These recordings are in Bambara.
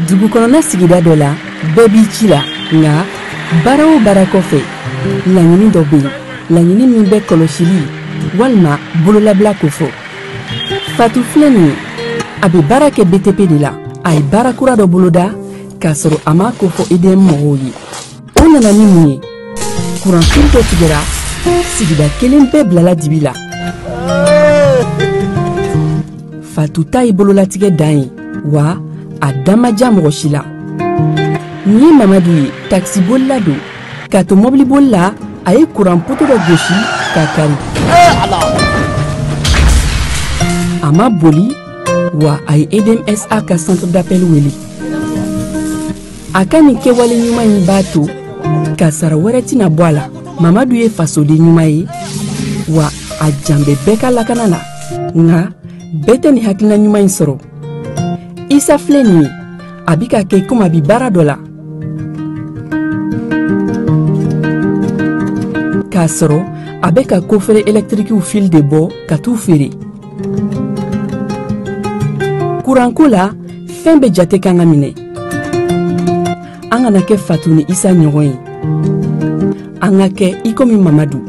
Dugu kɔnɔna sigida dɔ la, bɛɛ b'i ci la, nka baara o baara kɔfɛ, laɲini dɔ bɛ yen, laɲini min bɛ kɔlɔsili walima bololabila kofɔ. Fatu filɛ nin ye, a bɛ baara kɛ BTP de la. A ye baara kura dɔ boloda k'a sɔrɔ a m'a kofɔ EDM mɔgɔw ye. O nana ni mun ye? Kuranfili dɔ tigɛra, sigida kelen bɛɛ bilala dibi la. Fatu ta ye bololatigɛ dan ye, wa a da ma diya mɔgɔ si la. Nin ye Mamadu ye, takisibolila don. K'a to mɔbiliboli la, a ye kuran poto dɔ gosi k'a kari. A ma boli, wa a ye EDMSA ka centre d'appel wele. A ka nin kɛwale ɲuman in b'a to kasara wɛrɛ tɛna bɔ a la. Mamadu ye fasoden ɲuman ye, wa a jan bɛ bɛɛ ka lakana la. Nka bɛɛ tɛ nin hakilina ɲuman in sɔrɔ. Isa filɛ nin ye, a bɛ ka kɛ komi a bɛ baara dɔ la, k'a sɔrɔ a bɛ ka kofere ɛlɛtirikiw fil de bɔ ka t'u feere. Kuranko la, fɛn bɛɛ jate kan ka minɛ. An kana kɛ Fatu ni Isa ɲɔgɔn ye, an ka kɛ i komi Mamadu.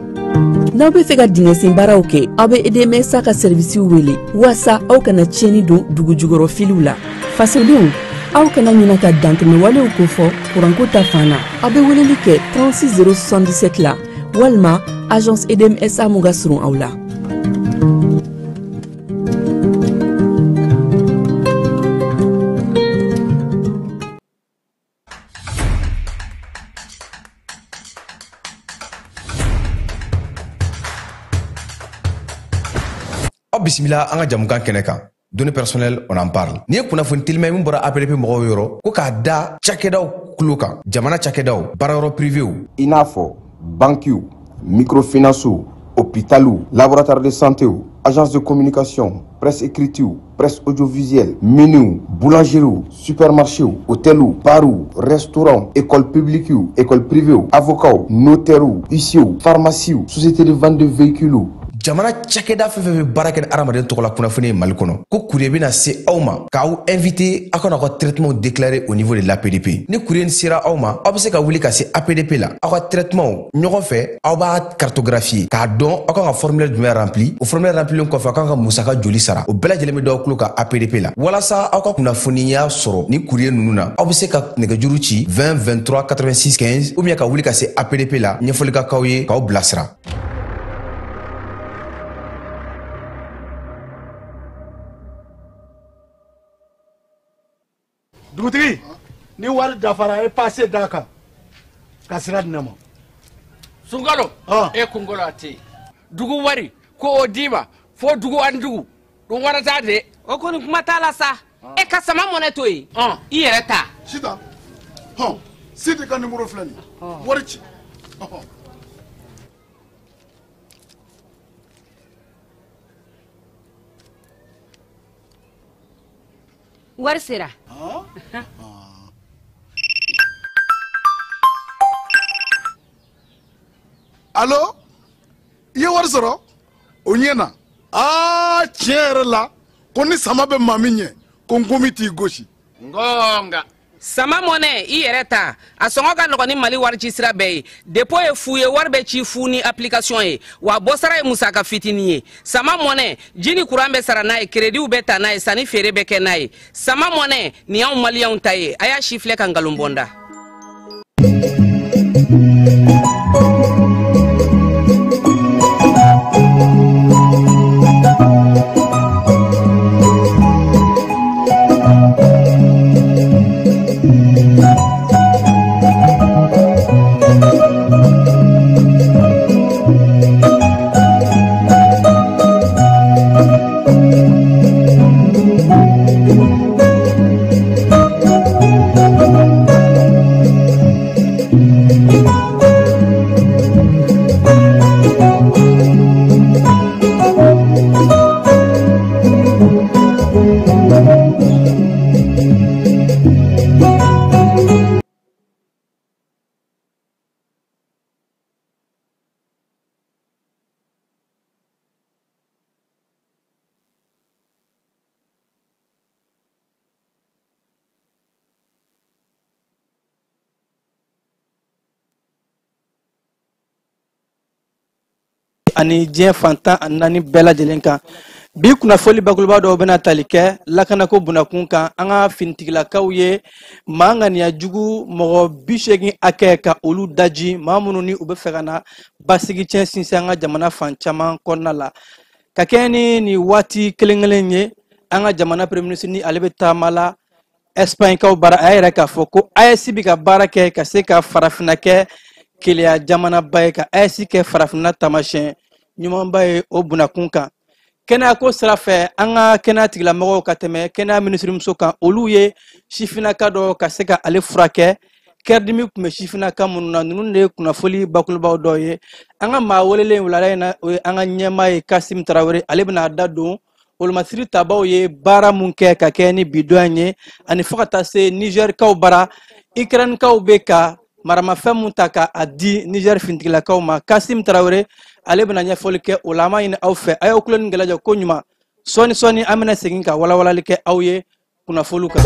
N'aw bɛ fɛ ka dingɛsen baaraw kɛ, aw bɛ EDMSA ka sɛrivisiw wele waasa aw kana tiɲɛni don dugu jukɔrɔ filiw la. Fasodenw, aw kana ɲinɛ ka dantɛmɛwalew kofɔ kuranko ta fan na. Aw bɛ weleli kɛ 36 077 la walima agence EDMSA mun ka surun aw la. Aw bisimila an ka jamukan kɛnɛ kan. Données personnelles, on en parle. N'i ye kunnafoni telima ye min bɔra APDP mɔgɔw yɔrɔ, ko k'a da cakɛdaw kulo kan, jamana cakɛdaw, baarayɔrɔ privéw, i n'a fɔ bankiw, microfinancew, hôpitaliw, laboratoire de santéw, agence de communication, presse écritew, presse audiovisuelle, miniw, boulangeriew, supermarchéw, hôteliw, barw, restaurants, école publiquew, école privéew, avocats, notaires, huissiers, pharmacies, société de vente de véhicules. Jamana cakɛda fɛn fɛn bɛ baara kɛ ni hadamaden tɔgɔ la kunnafoni ye Mali kɔnɔ, ko courrier bɛna se aw ma k'aw invité aw kana aw ka traitement déclarer au niveau de l'APDP. Ni courrier nin sera aw ma, aw bɛ se ka wuli ka se APDP la, aw ka traitement ɲɔgɔn fɛ, aw b'a cartographier k'a dɔn aw kan ka formulaire jumɛn rempli. O formulaire remplilen kɔfɛ, aw kan ka musaka joli sara, o bɛɛ lajɛlen bɛ d'aw tulo kan APDP la. Walasa aw ka kunnafoniya sɔrɔ ni courrier ninnu na, aw bɛ se ka nɛgɛjuru ci 20 23 86 15 ou bien ka wuli ka se APDP la, ɲɛfɔli ka k'aw ye k'aw bilasira. Dugutigi, ni wari dafara, e passe d'a kan ka sira di ne ma. Sunkalo, e kunkolo a tɛ yen. Dugu wari ko o d'i ma fo dugu ani dugu dun wara t'a de. O kɔni kuma t'a la sa. E ka sama mɔnɛ to yen, i yɛrɛ ta. Sitan, hɔn, Sidi ka nimoro filɛ nin ye, wari ci. Wari sera. Alo, i ye wari sɔrɔ? O ɲɛna. Aa, tiɲɛ yɛrɛ la, ko ni sama bɛ maa min ɲɛ, ko nkomi t'i gosi. Ngonga. Sama mɔnɛ, i yɛrɛ ta. A sɔngɔ ka nɔgɔn ni Mali wari ci sira bɛɛ ye. Dépôt ye fu ye, wari bɛ ci fu ni application ye. Wa bɔsara ye musaka fitinin ye. Sama mɔnɛ, ji ni kuran bɛ sara n'a ye, crédit bɛ ta n'a ye, sanni feere bɛ kɛ n'a ye. Sama mɔnɛ, nin y'anw maliyɛnw ta ye. A y'a si filɛ ka nkalon bɔ n da. ani diɲɛ fan 14 bɛɛ lajɛlen kan. Bi kunnafoli bakuruba dɔw bɛna tali kɛ lakanako bunakun kan. An ka finitigilakaw ye maa ŋaniya jugu mɔgɔ 80 hakɛ ka olu daji, maa minnu ni u bɛ fɛ ka na basigi tiɲɛ sinsin an ka jamana fan caman kɔnɔna la. Ka kɛɲɛ ni nin waati kelen kelen ye, an ka jamana premier ministre ni ale bɛ taama la Espagne kaw bara, a y'a yɛrɛ k'a fɔ ko AES bɛ ka baara kɛ ka se ka farafinna kɛ keleya jamanaba ye, ka AES kɛ farafinna taamasiyɛn ɲumanba ye o bunakun kan. Kɛnɛyako sira fɛ, an ka kɛnɛya tigilamɔgɔw ka tɛmɛ kɛnɛya minisirimuso kan, olu ye sifinnaka dɔ ka se ka ale furakɛ. Kɛridimi tun bɛ sifinnaka minnu na, ninnu de ye kunnafoli bakurubaw dɔ ye. An ka maa welelen wulada in na, o ye an ka ɲɛmaa ye Kasim Tarawele. Ale bɛna a da don wolomasiri tabaw ye baara mun kɛ ka kɛ ni bi don in ye, ani fo ka taa se Nizɛrikaw bara, Ukrainekaw bɛ ka maramafɛn mun ta ka a di Nizɛri finitigilakaw ma. Kasim Tarawele ale bɛna ɲɛfɔli kɛ o la. An b'a ɲini aw fɛ, a y'aw tulo ni gɛlɛjɔ ko ɲuman. Sɔɔni sɔɔni an bɛna segin ka walawalali kɛ aw ye kunnafoliw kan.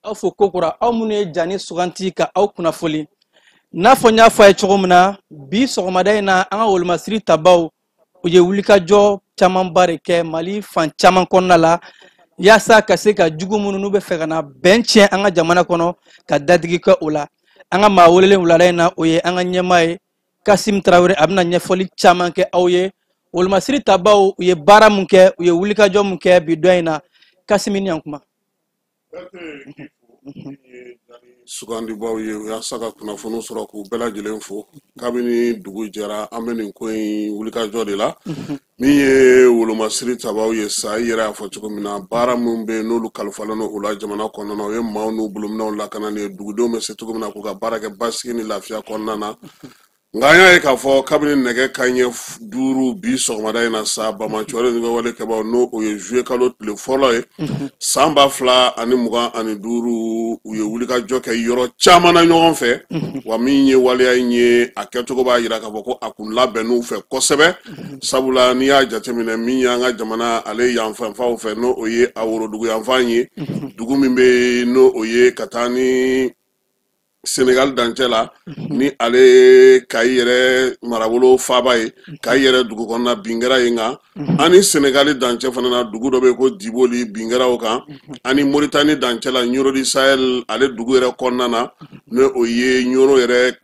Aw fo kokura, aw minnu ye jani suganti ka aw kunnafoli. N'a fɔ n y'a fɔ a ye cogo min na, bi sɔgɔmada in na, an ka wolomasiri tabaw u ye wulikajɔ camanba de kɛ Mali fan caman kɔnɔna la, yaasa ka se ka jugu minnu n'u bɛ fɛ ka na bɛn tiɲɛ an ka jamana kɔnɔ ka dadigi kɛ o la. An ka maa welelen wulada in na, o ye an ka ɲɛmaa ye Kasim Tarawele. A bɛna ɲɛfɔli caman kɛ aw ye wolomasiri tabaw u ye baara mun kɛ, u ye wulikajɔ mun kɛ bi don in na. Kasim, ni yan kuma. Sugandibaw ye yaasa ka kunnafoniw sɔrɔ k'u bɛɛ lajɛlen fo. Kabini dugu jɛra, an bɛ nin ko in wulikajɔ de la. Min ye wolomasiri tabaw ye sa, i yɛrɛ y'a fɔ cogo min na, baara min bɛ yen n'olu kalifalen don u la jamana kɔnɔna na, o ye maaw n'u bolominɛw lakanani ye, dugudenw bɛ se cogo min na k'u ka baara kɛ basigi ni lafiya kɔnɔna na. Nka an y'a ye k'a fɔ kabini nɛgɛ kanɲɛ 5 bi sɔgɔmada in na sa, Bamakɔ ni wale kɛbaw, n'o o ye zuwe kalo tile fɔlɔ ye san 2025, u ye wulikajɔ kɛ yɔrɔ caman na ɲɔgɔn fɛ. Wa min ye waleya in ye, a kɛcogo b'a jira k'a fɔ ko a kun labɛnn'u fɛ kosɛbɛ. Sabula n'i y'a jateminɛ, min y'an ka jamana ale yanfanfaw fɛ, n'o o ye a worodugu yanfan ye, dugu min bɛ yen n'o o ye ka taa ni Senegal dancɛ la, ni ale Kayi yɛrɛ marabolo faaba ye, Kayi yɛrɛ dugu kɔnɔna bin kɛra yen kan. Ani Senegali dancɛ fana na, dugu dɔ bɛ yen ko Diboli, bin kɛra o kan. Ani Moritani dancɛ la, Ɲoro du Sahel ale dugu yɛrɛ kɔnɔna na, n'o o ye Ɲoro yɛrɛ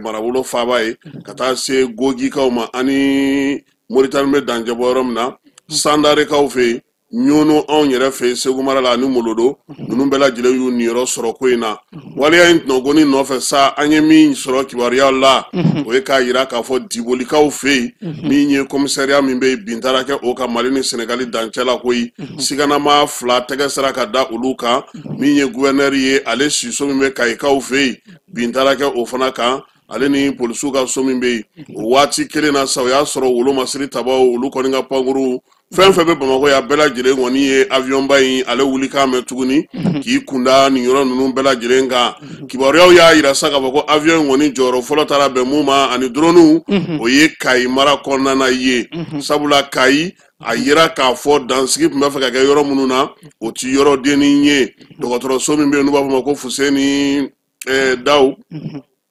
marabolo faaba ye, ka taa se Gogikaw ma. Ani Moritani bɛ dancɛ bɔ yɔrɔ min na, Sandarekaw fɛ yen, Ɲɔnɔ anw yɛrɛ fɛ Segu mara la, ani Molodo, ninnu bɛɛ lajɛlen y'u niyɔrɔ sɔrɔ ko in na. Waleya in tɔnɔgɔni nɔfɛ sa, an ye min sɔrɔ kibaruya la, o ye k'a jira k'a fɔ Dibolikaw fɛ yen, min ye commissariat min bɛ yen, bin taara kɛ o kan Mali ni Senegali dancɛ la koyi. Siganama 2 tɛgɛ sera ka da olu kan. Min ye gouverneur ye, ale siso min bɛ Kayikaw fɛ yen, bin taara kɛ o fana kan, ale ni polisiw ka so min bɛ yen. O waati kelen na sa, o y'a sɔrɔ wolomasiri tabaw olu kɔni ka pankuru fɛn fɛn bɛ Bamakɔ yan bɛɛ lajɛlen kɔni ye avion ba in ale wuli kan mɛn tuguni k'i kunda nin yɔrɔ ninnu bɛɛ lajɛlen kan. Kibaruyaw y'a jira sa k'a fɔ ko avion in kɔni jɔyɔrɔ fɔlɔ taara bɛn mun ma ani drone, o ye Kayi mara kɔnɔna na ye. Sabula Kayi, a yira k'a fɔ dansigi tun bɛ fɛ ka kɛ yɔrɔ minnu na, o ti yɔrɔ dennin ye. Dɔgɔtɔrɔso min bɛ yen n'u b'a fɔ o ma ko Fuseni Daw,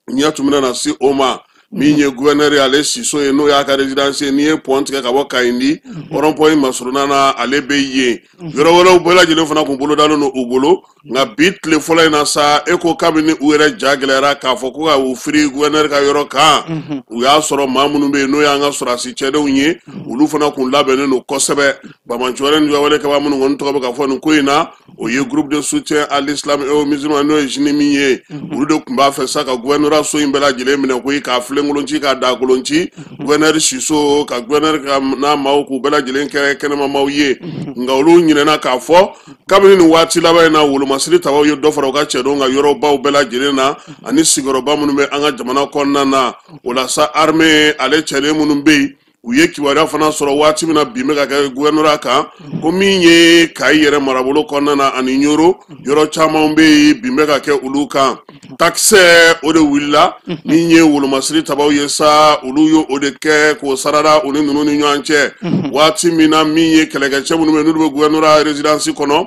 ɲɛ tun bɛna na se o ma. Min ye gouverneur ye, ale siso ye, n'o y'a ka résidence ye, n'i ye pont tigɛ ka bɔ Kayindi rond point masurunna na, ale bɛ yen. Yɔrɔ wɛrɛw bɛɛ lajɛlen fana kun bolodalen don u bolo. Nka bi tile fɔlɔ in na sa, e ko kabini u yɛrɛ ja gɛlɛyara k'a fɔ ko ka u firi gouverneur ka yɔrɔ kan, u y'a sɔrɔ maa minnu bɛ yen n'o y'an ka sɔrɔdasi cɛdenw ye, olu fana kun labɛnnen don kosɛbɛ. Bamakɔ ni wale kaba minnu kɔni tɔgɔ bɛ ka fɔ nin ko in na, o ye groupe de soutien à l'islam et aux musulmans, n'o ye JNIM ye. Olu de tun b'a fɛ sa ka gouverneur so in bɛɛ lajɛlen minɛ koyi, k'a filenkolon ci, k'a dakolon ci, gouverneur siso ka gouverneur ka n'a maaw k'u bɛɛ lajɛlen kɛ kɛnɛma maaw ye. Nka olu ɲinɛna k'a fɔ kabini nin waati laban in na, wolomasiri tabaw ye dɔ fara u ka cɛdenw ka yɔrɔbaw bɛɛ lajɛlen na ani sigiyɔrɔba minnu bɛ an ka jamana kɔnɔna na. O la sa, armée ale cɛden minnu bɛ yen, u ye kibaruya fana sɔrɔ waati min na bin bɛ ka kɛ gouverneur kan, ko min ye Kayi yɛrɛ marabolo kɔnɔna na ani Ɲoro, yɔrɔ caman bɛ yen bin bɛ ka kɛ olu kan. Takisɛ o de wulila min ye wolomasiri tabaw ye sa, olu ye o de kɛ k'o sarada u ni ninnu ni ɲɔgɔn cɛ. Waati min na min ye kɛlɛkɛcɛ minnu bɛ n'olu bɛ gouvernorat résidence kɔnɔ,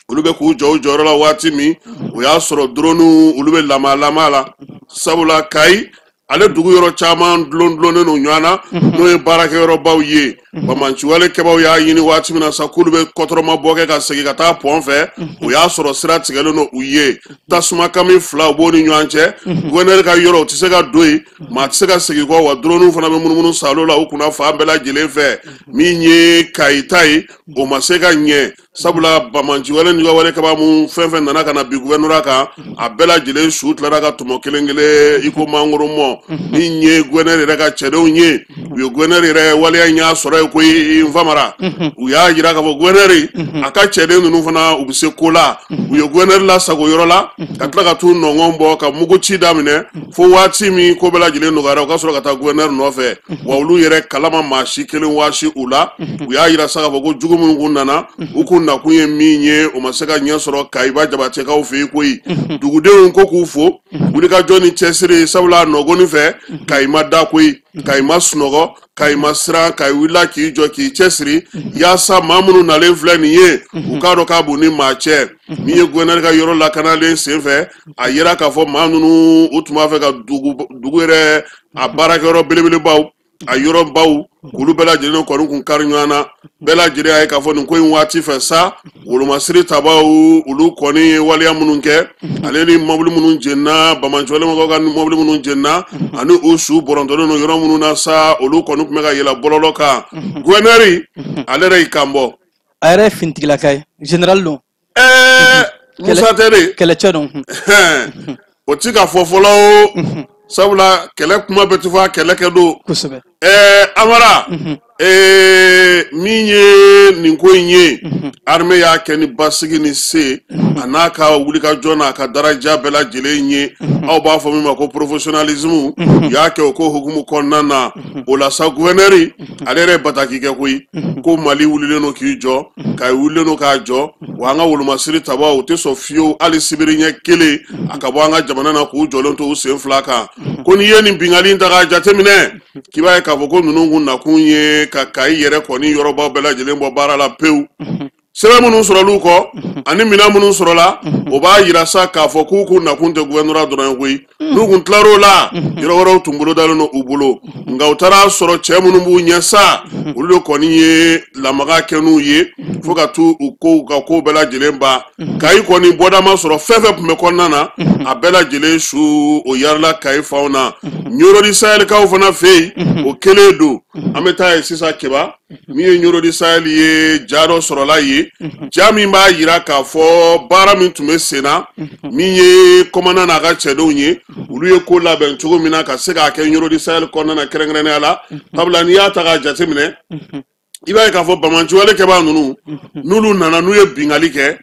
olu bɛ k'u jɔ u jɔyɔrɔ la waati min, o y'a sɔrɔ drone olu bɛ lama la, sabula Kayi ale dugu yɔrɔ caman dulon-dulonnen don ɲɔgɔn na, n'o ye baarakɛyɔrɔbaw ye. Banbaanciwale kɛbaw y'a ɲini waati min na sa k'olu bɛ kɔtɔrɔma bɔ kɛ ka segin ka taa pɔn fɛ, o y'a sɔrɔ sira tigɛlen don u ye. Tasuma kami fila u b'o ni ɲɔgɔn cɛ. Gouverneur ka yɔrɔ u tɛ se ka don yen, maa tɛ se ka segin kɔ, wa drone fana bɛ munumunu salo la u kunna fan bɛɛ lajɛlen fɛ. Min ye Kayi ta ye, o ma se ka ɲɛ, sabula banbaanciwale ni wale kaba mun fɛn fɛn nana ka na bi gouvernorat kan, a bɛɛ lajɛlen su tilara ka tɔmɔ kelen kelen i ko mangoro mɔ. Min ye gouverneur yɛrɛ ka cɛdenw ye, u ye gouverneur yɛrɛ waleya in y'a sɔrɔ yen koyi Nfamara. U y'a jira k'a fɔ gouverneur a ka cɛden ninnu fana u bɛ se ko la. U ye gouverneur lasago yɔrɔ la ka tila ka t'u nɔngɔn bɔ ka mugu ci daminɛ fo waati min ko bɛɛ lajɛlen nɔgɔyara, u ka sɔrɔ ka taa gouverneur nɔfɛ. Wa olu yɛrɛ kalama maa si kelen waasi u la. U y'a jira sa k'a fɔ ko jugu minnu kun nana, u kun nakun ye min ye, o ma se ka ɲɛ sɔrɔ Kayiba Jabatekaw fɛ yen koyi. Dugudenw ko k'u fo wulikajɔ ni cɛsiri, sabula nɔgɔni fɛ Kayi ma da koyi, Kayi ma sunɔgɔ, Kayi ma siran, Kayi wulila k'i jɔ k'i cɛsiri yaasa maa minnu nalen filɛ nin ye, u k'a dɔn k'a b'u ni maa cɛ. Min ye gouverneur ka yɔrɔ lakanalen senfɛ, a yira k'a fɔ maa ninnu u tun b'a fɛ ka dugu yɛrɛ a baarakɛyɔrɔ belebelebaw, a yɔrɔbaw, k'olu bɛɛ lajɛlen kɔni kun kari ɲɔgɔn na. Bɛɛ lajɛlen y'a ye k'a fɔ nin ko in waati fɛ sa, wolomasiri tabaw olu kɔni ye waleya minnu kɛ, ale ni mɔbili minnu jenina, banbaanciwale mɔgɔw ka mɔbili minnu jenina, ani u su bɔrɔntɔlen don yɔrɔ minnu na sa, olu kɔni tun bɛ ka yɛlɛ bɔlɔlɔ kan. Gouverneur ale yɛrɛ y'i kan bɔ. A yɛrɛ ye finitigilaka ye, général don. Musa tɛ de. Kɛlɛcɛ don. O ti ka fɔ fɔlɔ o, sabula kɛlɛ kuma bɛɛ ti fɔ a kɛlɛ kɛ don. Kosɛbɛ. Amara, min ye nin ko in ye, armée y'a kɛ ni basigi ni se a n'a ka wulikajɔ n'a ka daraja bɛɛ lajɛlen ye. Aw b'a fɔ min ma ko professionnalisme, u y'a kɛ o ko hukumu kɔnɔna na. O la sa gouverneur ale yɛrɛ ye bataki kɛ koyi, ko Mali wulilen don k'i jɔ, Kayi wulilen don k'a jɔ, wa an ka wolomasiri tabaw u tɛ sɔn fiyewu hali sibiri ɲɛ kelen a ka bɔ an ka jamana na k'u jɔlen to u sen fila kan. Ko n'i ye nin binkanni in ta k'a jateminɛ, k'i b'a ye k'a fɔ ko ninnu kun nakun ye ka Kayi yɛrɛ kɔni yɔrɔbaw bɛɛ lajɛlen bɔ baara la pewu. Sɛbɛn minnu sɔrɔl'u kɔ ani minɛn minnu sɔrɔla, o b'a yira sa k'a fɔ k'u kun nakun tɛ gouvernorat dɔrɔn ye koyi. N'u kun tilar'o la, yɔrɔ wɛrɛw tun bolo dalen don u bolo, nka u taara sɔrɔ cɛ minnu b'u ɲɛ sa, olu de kɔni ye lamaga kɛ n'u ye fo ka t'u u ka ko bɛɛ lajɛlen ban. Kayi kɔni bɔda ma sɔrɔ, fɛn fɛn tun bɛ kɔnɔna na, a bɛɛ lajɛlen su o yarila Kayi fanw na. Ɲoro di Sahɛlikaw fana fɛ yen, o kelen don. An bɛ taa yen sisan Keba. Min ye Ɲoro di Sahɛli ye, ja dɔ sɔrɔla yen, ja min b'a yira k'a fɔ baara min tun bɛ sen na, min ye commandant n'a ka cɛdenw ye, olu ye ko labɛn cogo min na ka se k'a kɛ Ɲoro di Sahɛli kɔnɔna na kɛrɛnkɛrɛnnenya la. Sabula n'i y'a ta k'a jateminɛ, i b'a ye k'a fɔ banbaanciwale kɛbaa ninnu, n'olu nana n'u ye binkanni kɛ,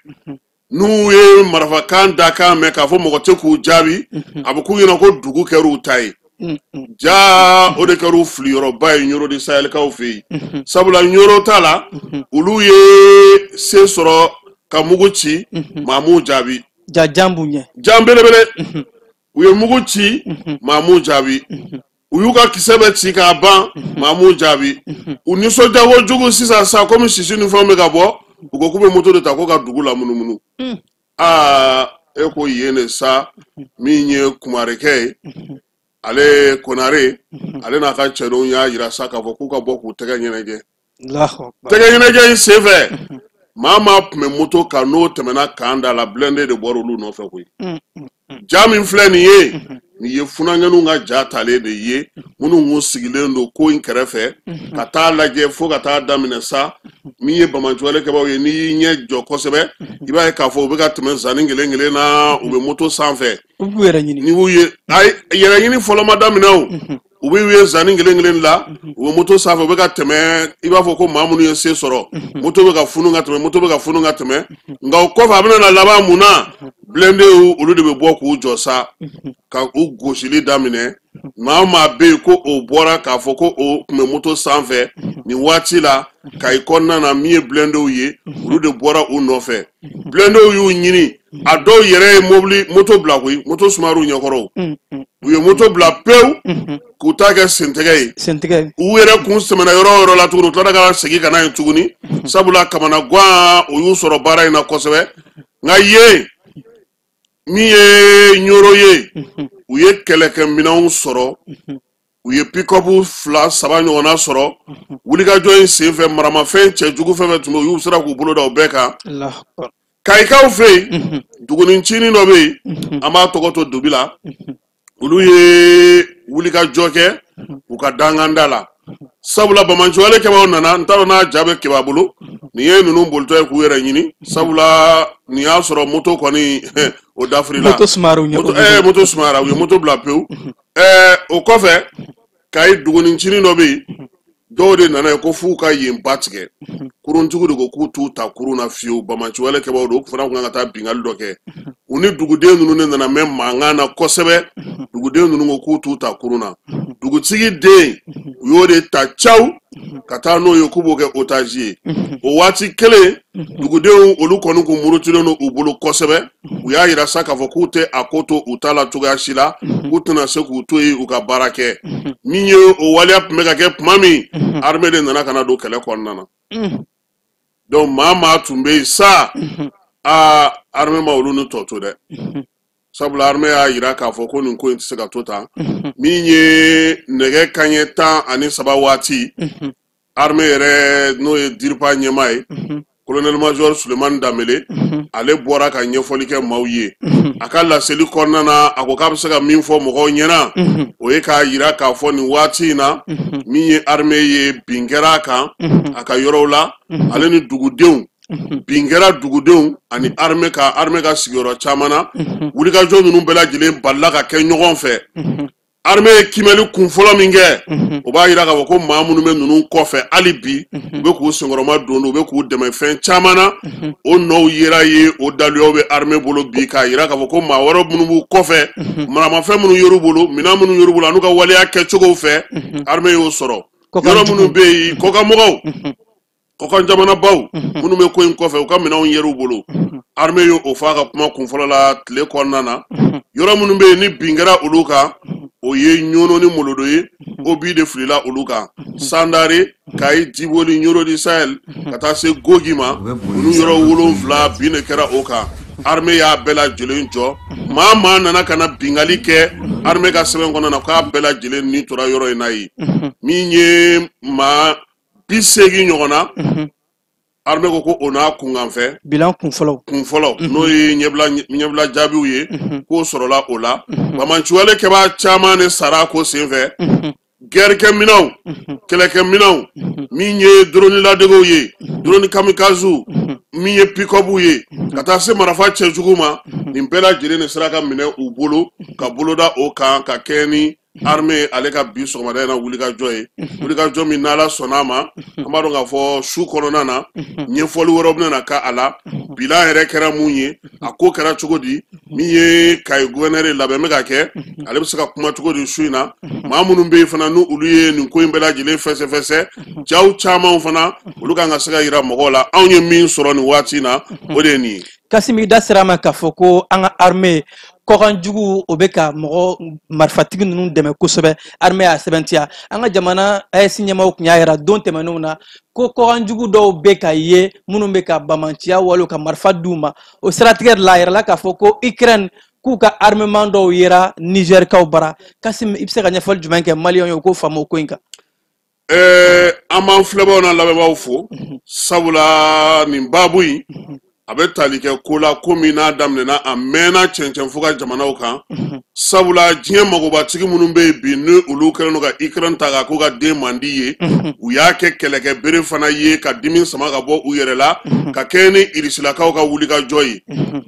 n'u ye marifakan dakan mɛn k'a fɔ mɔgɔ tɛ k'u jaabi, a bɛ k'u ɲɛna ko dugu kɛr'u ta ye. Ja o de kɛr'u filiyɔrɔba ye Ɲoro di Sahɛlikaw fɛ yen. Sabula Ɲoro ta la, olu ye se sɔrɔ ka mugu ci, maa m'u jaabi. Ja jan b'u ɲɛ. Jan belebele. U ye mugu ci, maa m'u jaabi. U y'u ka kisɛ bɛɛ ci k'a ban, maa m'u jaabi. U nisɔndiya kojugu sisan sa, komi sisi ni fɛnw bɛ ka bɔ, u ko k'u bɛ moto de ta ko ka dugu lamunumunu. Aa, e ko yen de sa, min ye kumarekɛ ye, ale Konare, ale n'a ka cɛdenw y'a yira sa k'a fɔ k'u ka bɔ k'u tɛgɛ ɲɛnajɛ. Tɛgɛ ɲɛnajɛ in senfɛ, maa tun bɛ moto kan n'o tɛmɛna kan da la, blindé de bɔra olu nɔfɛ koyi. Ja min filɛ nin ye, nin ye funankɛninw ka ja talen de ye, minnu kun sigilen don ko in kɛrɛfɛ ka taa lajɛ fo ka taa daminɛ sa. Min ye banbaanciwale kɛbaaw ye, n'i y'i ɲɛ jɔ kosɛbɛ, i b'a ye k'a fɔ u bɛ ka tɛmɛ zanni kelen kelen na, u bɛ moto sanfɛ. U b'u yɛrɛ ɲini. N'i b'u ye, ayi, yɛrɛ ɲini fɔlɔ ma daminɛ o. U b'u ye zanni kelen kelen la, u bɛ moto sanfɛ, u bɛ ka tɛmɛ, i b'a fɔ ko maa minnu ye se sɔrɔ, moto bɛ ka funu ka tɛmɛ, moto bɛ ka funu ka tɛmɛ. Nka o kɔfɛ a bɛna na laban mun na, blindéw olu de bɛ bɔ k'u jɔ sa, ka u gosili daminɛ. Maa o maa bɛ yen ko o bɔra k'a fɔ ko o tun bɛ moto sanfɛ nin waati la, Kayi kɔnɔna na, min ye blindéw ye, olu de bɔra u nɔfɛ. Blindéw y'u ɲini. A dɔw yɛrɛ ye mobili moto bila koyi, moto sumar'u ɲɛkɔrɔ, u ye moto bila pewu k'u ta kɛ sentɛgɛ ye. Sentɛgɛ. U yɛrɛ kun sɛmɛna yɔrɔ o yɔrɔ la tuguni, u tilala ka segin ka na yen tuguni, sabula kamanagan o y'u sɔrɔ baara in na kosɛbɛ. Nka yen min ye Ɲoro ye, u ye kɛlɛkɛminɛnw sɔrɔ, u ye pick-up 2 3 ɲɔgɔnna sɔrɔ. Wulikajɔ in senfɛ, maramafɛn cɛjugu fɛn fɛn tun bɛ yen, u y'u sera k'u bolo da o bɛɛ kan. Kayikaw fɛ yen, dugunicinin dɔ bɛ yen, an b'a tɔgɔ to Dubi la, olu ye wulikajɔ kɛ u ka danganda la, sabula bamanciwale kɛbaaw nana, n t'a dɔn n'a ja bɛ keba bolo, nin ye ninnu bolitɔ ye k'u yɛrɛ ɲini, sabula nin y'a sɔrɔ moto kɔni o dafirila. Moto sumayara u ɲɛ. Moto sumayara, u ye moto bila pewu. O kɔfɛ, Kayi dugunicinin dɔ bɛ yen, dɔw de nana ye ko f'u ka yen ba tigɛ. Kuruntigiw de ko k'u t'u ta kurun na fiyewu, bamanciwale kɛbaaw don, u fana kun kan ka taa bingali dɔ kɛ. U ni duguden ninnu de nana mɛn mankan na kosɛbɛ. Duguden ninnu ko k'u t'u ta kurun na. Dugutigi den, u y'o de ta caw ka taa n'o ye k'u b'o kɛ otage ye. O waati kelen, dugudenw olu kɔni kun murutilen don u bolo kosɛbɛ. U y'a yira sa k'a fɔ k'u tɛ a ko to u ta la cogoya si la, k'u tɛna se k'u to yen u ka baara kɛ. Min ye o waleya tun bɛ ka kɛ tuma min, armée de nana ka na don kɛlɛ kɔnɔna na. Donc maa tun bɛ yen sa, aa armée ma olu ni tɔ to dɛ. Sabula armée y'a yira k'a fɔ ko nin ko in tɛ se ka to tan. Min ye nɛgɛ kanɲɛ 13 waati, armée yɛrɛ n'o ye DIRPA ɲɛmaa ye, colonel major Sulemani Danbele, ale bɔra ka ɲɛfɔli kɛ maaw ye. A ka laseli kɔnɔna na, a ko k'a bɛ se ka min fɔ mɔgɔw ɲɛna, o ye k'a yira k'a fɔ nin waati in na, min ye armée ye, bin kɛra a kan a ka yɔrɔw la, ale ni dugudenw, bin kɛra dugudenw ani armée ka sigiyɔrɔ caman na. Wulikajɔ ninnu bɛɛ lajɛlen balila ka kɛ ɲɔgɔn fɛ. Armée ye kimɛli kun fɔlɔ min kɛ, o b'a yira k'a fɔ ko maa minnu bɛ ninnu kɔfɛ hali bi, u bɛ k'u senkɔrɔma don, u bɛ k'u dɛmɛ fɛn caman na. O nɔw yera ye, o daluyaw bɛ armée bolo bi, k'a yira k'a fɔ ko maa wɛrɛ minnu b'u kɔfɛ, maramafɛn minnu yer'u bolo, minɛn minnu yer'u bolo, an'u ka waleya kɛcogow fɛ, armée y'o sɔrɔ. Yɔrɔ minnu bɛ yen, kɔkanmɔgɔw, kɔkan jamanabaw minnu bɛ ko in kɔfɛ, u ka minɛnw yer'u bolo. Armée y'o fɔ a ka kuma kunfɔlɔ la tile kɔnɔna na. Yɔrɔ minnu bɛ yen ni bin kɛra olu kan, o ye Ɲono ni Molodo ye, obi de filila olu kan. Sandare, Kayi, Diboli, Ɲoro di Sahel, ka taa se Gogi ma, ninnu yɔrɔ 7 bin de kɛra o kan. Armée y'a bɛɛ lajɛlen jɔ. Maa nana ka na bingali kɛ armée ka sɛbɛn kɔnɔna na, k'a bɛɛ lajɛlen ni tora yɔrɔ in na yen. Min ye maa 80 ɲɔgɔn na, armée ko ko o n'a kunkanfɛ bilan kunfɔlɔ n'o ye ɲɛbila jaabiw ye, k'o sɔrɔla o la. Bamanciwale kɛbaa caman de sara ko senfɛ. Gɛrikɛminɛnw, kɛlɛkɛminɛnw, min ye drone ladegew ye, drone kamikazew, min ye pick-up ye, ka taa se marafa cɛjugu ma, nin bɛɛ lajɛlen de sera ka minɛ u bolo ka boloda o kan ka kɛɲɛ ni armée ale ka bi sɔgɔmada in na wulikajɔ ye. Wulikajɔ min n'Ala sɔnna a ma, an b'a dɔn k'a fɔ su kɔnɔna na ɲɛfɔli wɛrɛw bɛna k'a a la. Bilan yɛrɛ kɛra mun ye, a ko kɛra cogo di, min ye Kayi gouverneur labɛn bɛ ka kɛ, ale bɛ se ka kuma cogo di su in na. Maa minnu bɛ yen fana n'u olu ye nin ko in bɛɛ lajɛlen fɛsɛfɛsɛ, jaw caman fana olu kan ka se ka yira mɔgɔw la. Anw ye min sɔrɔ nin waati in na, o de ye nin ye. Kasimi, da sera a ma k'a fɔ ko an ka armée kɔkanjugu o bɛ ka mɔgɔ marifatigi ninnu dɛmɛ kosɛbɛ. Armée y'a sɛbɛntiya. An ka jamana AES ɲɛmaaw tun y'a yira don tɛmɛnenw na ko kɔkanjugu dɔw bɛ ka ye minnu bɛ ka bamanciya waliw ka marifa d'u ma. O siratigɛ de la, a yirala k'a fɔ ko Ukraine k'u ka armement dɔw yera Nigɛrikaw bara. Kasimi, i bɛ se ka ɲɛfɔli jumɛn kɛ maliyɛnw ye u k'o faamu o ko in kan? An b'an filɛbaaw n'an lamɛnbaaw fo, sabula nin baabu in a bɛ tali kɛ ko la, ko min n'a daminɛna a mɛnna cɛncɛn fo ka jamanaw kan. Sabula diɲɛ magobatigi minnu bɛ yen bi, ni olu kɛlen don ka Ukraine ta k'a k'u ka den mandi ye, u y'a kɛ kɛlɛkɛ bere fana ye ka dimi sama ka bɔ u yɛrɛ la, ka kɛɲɛ ni Irisilakaw ka wulikajɔ ye.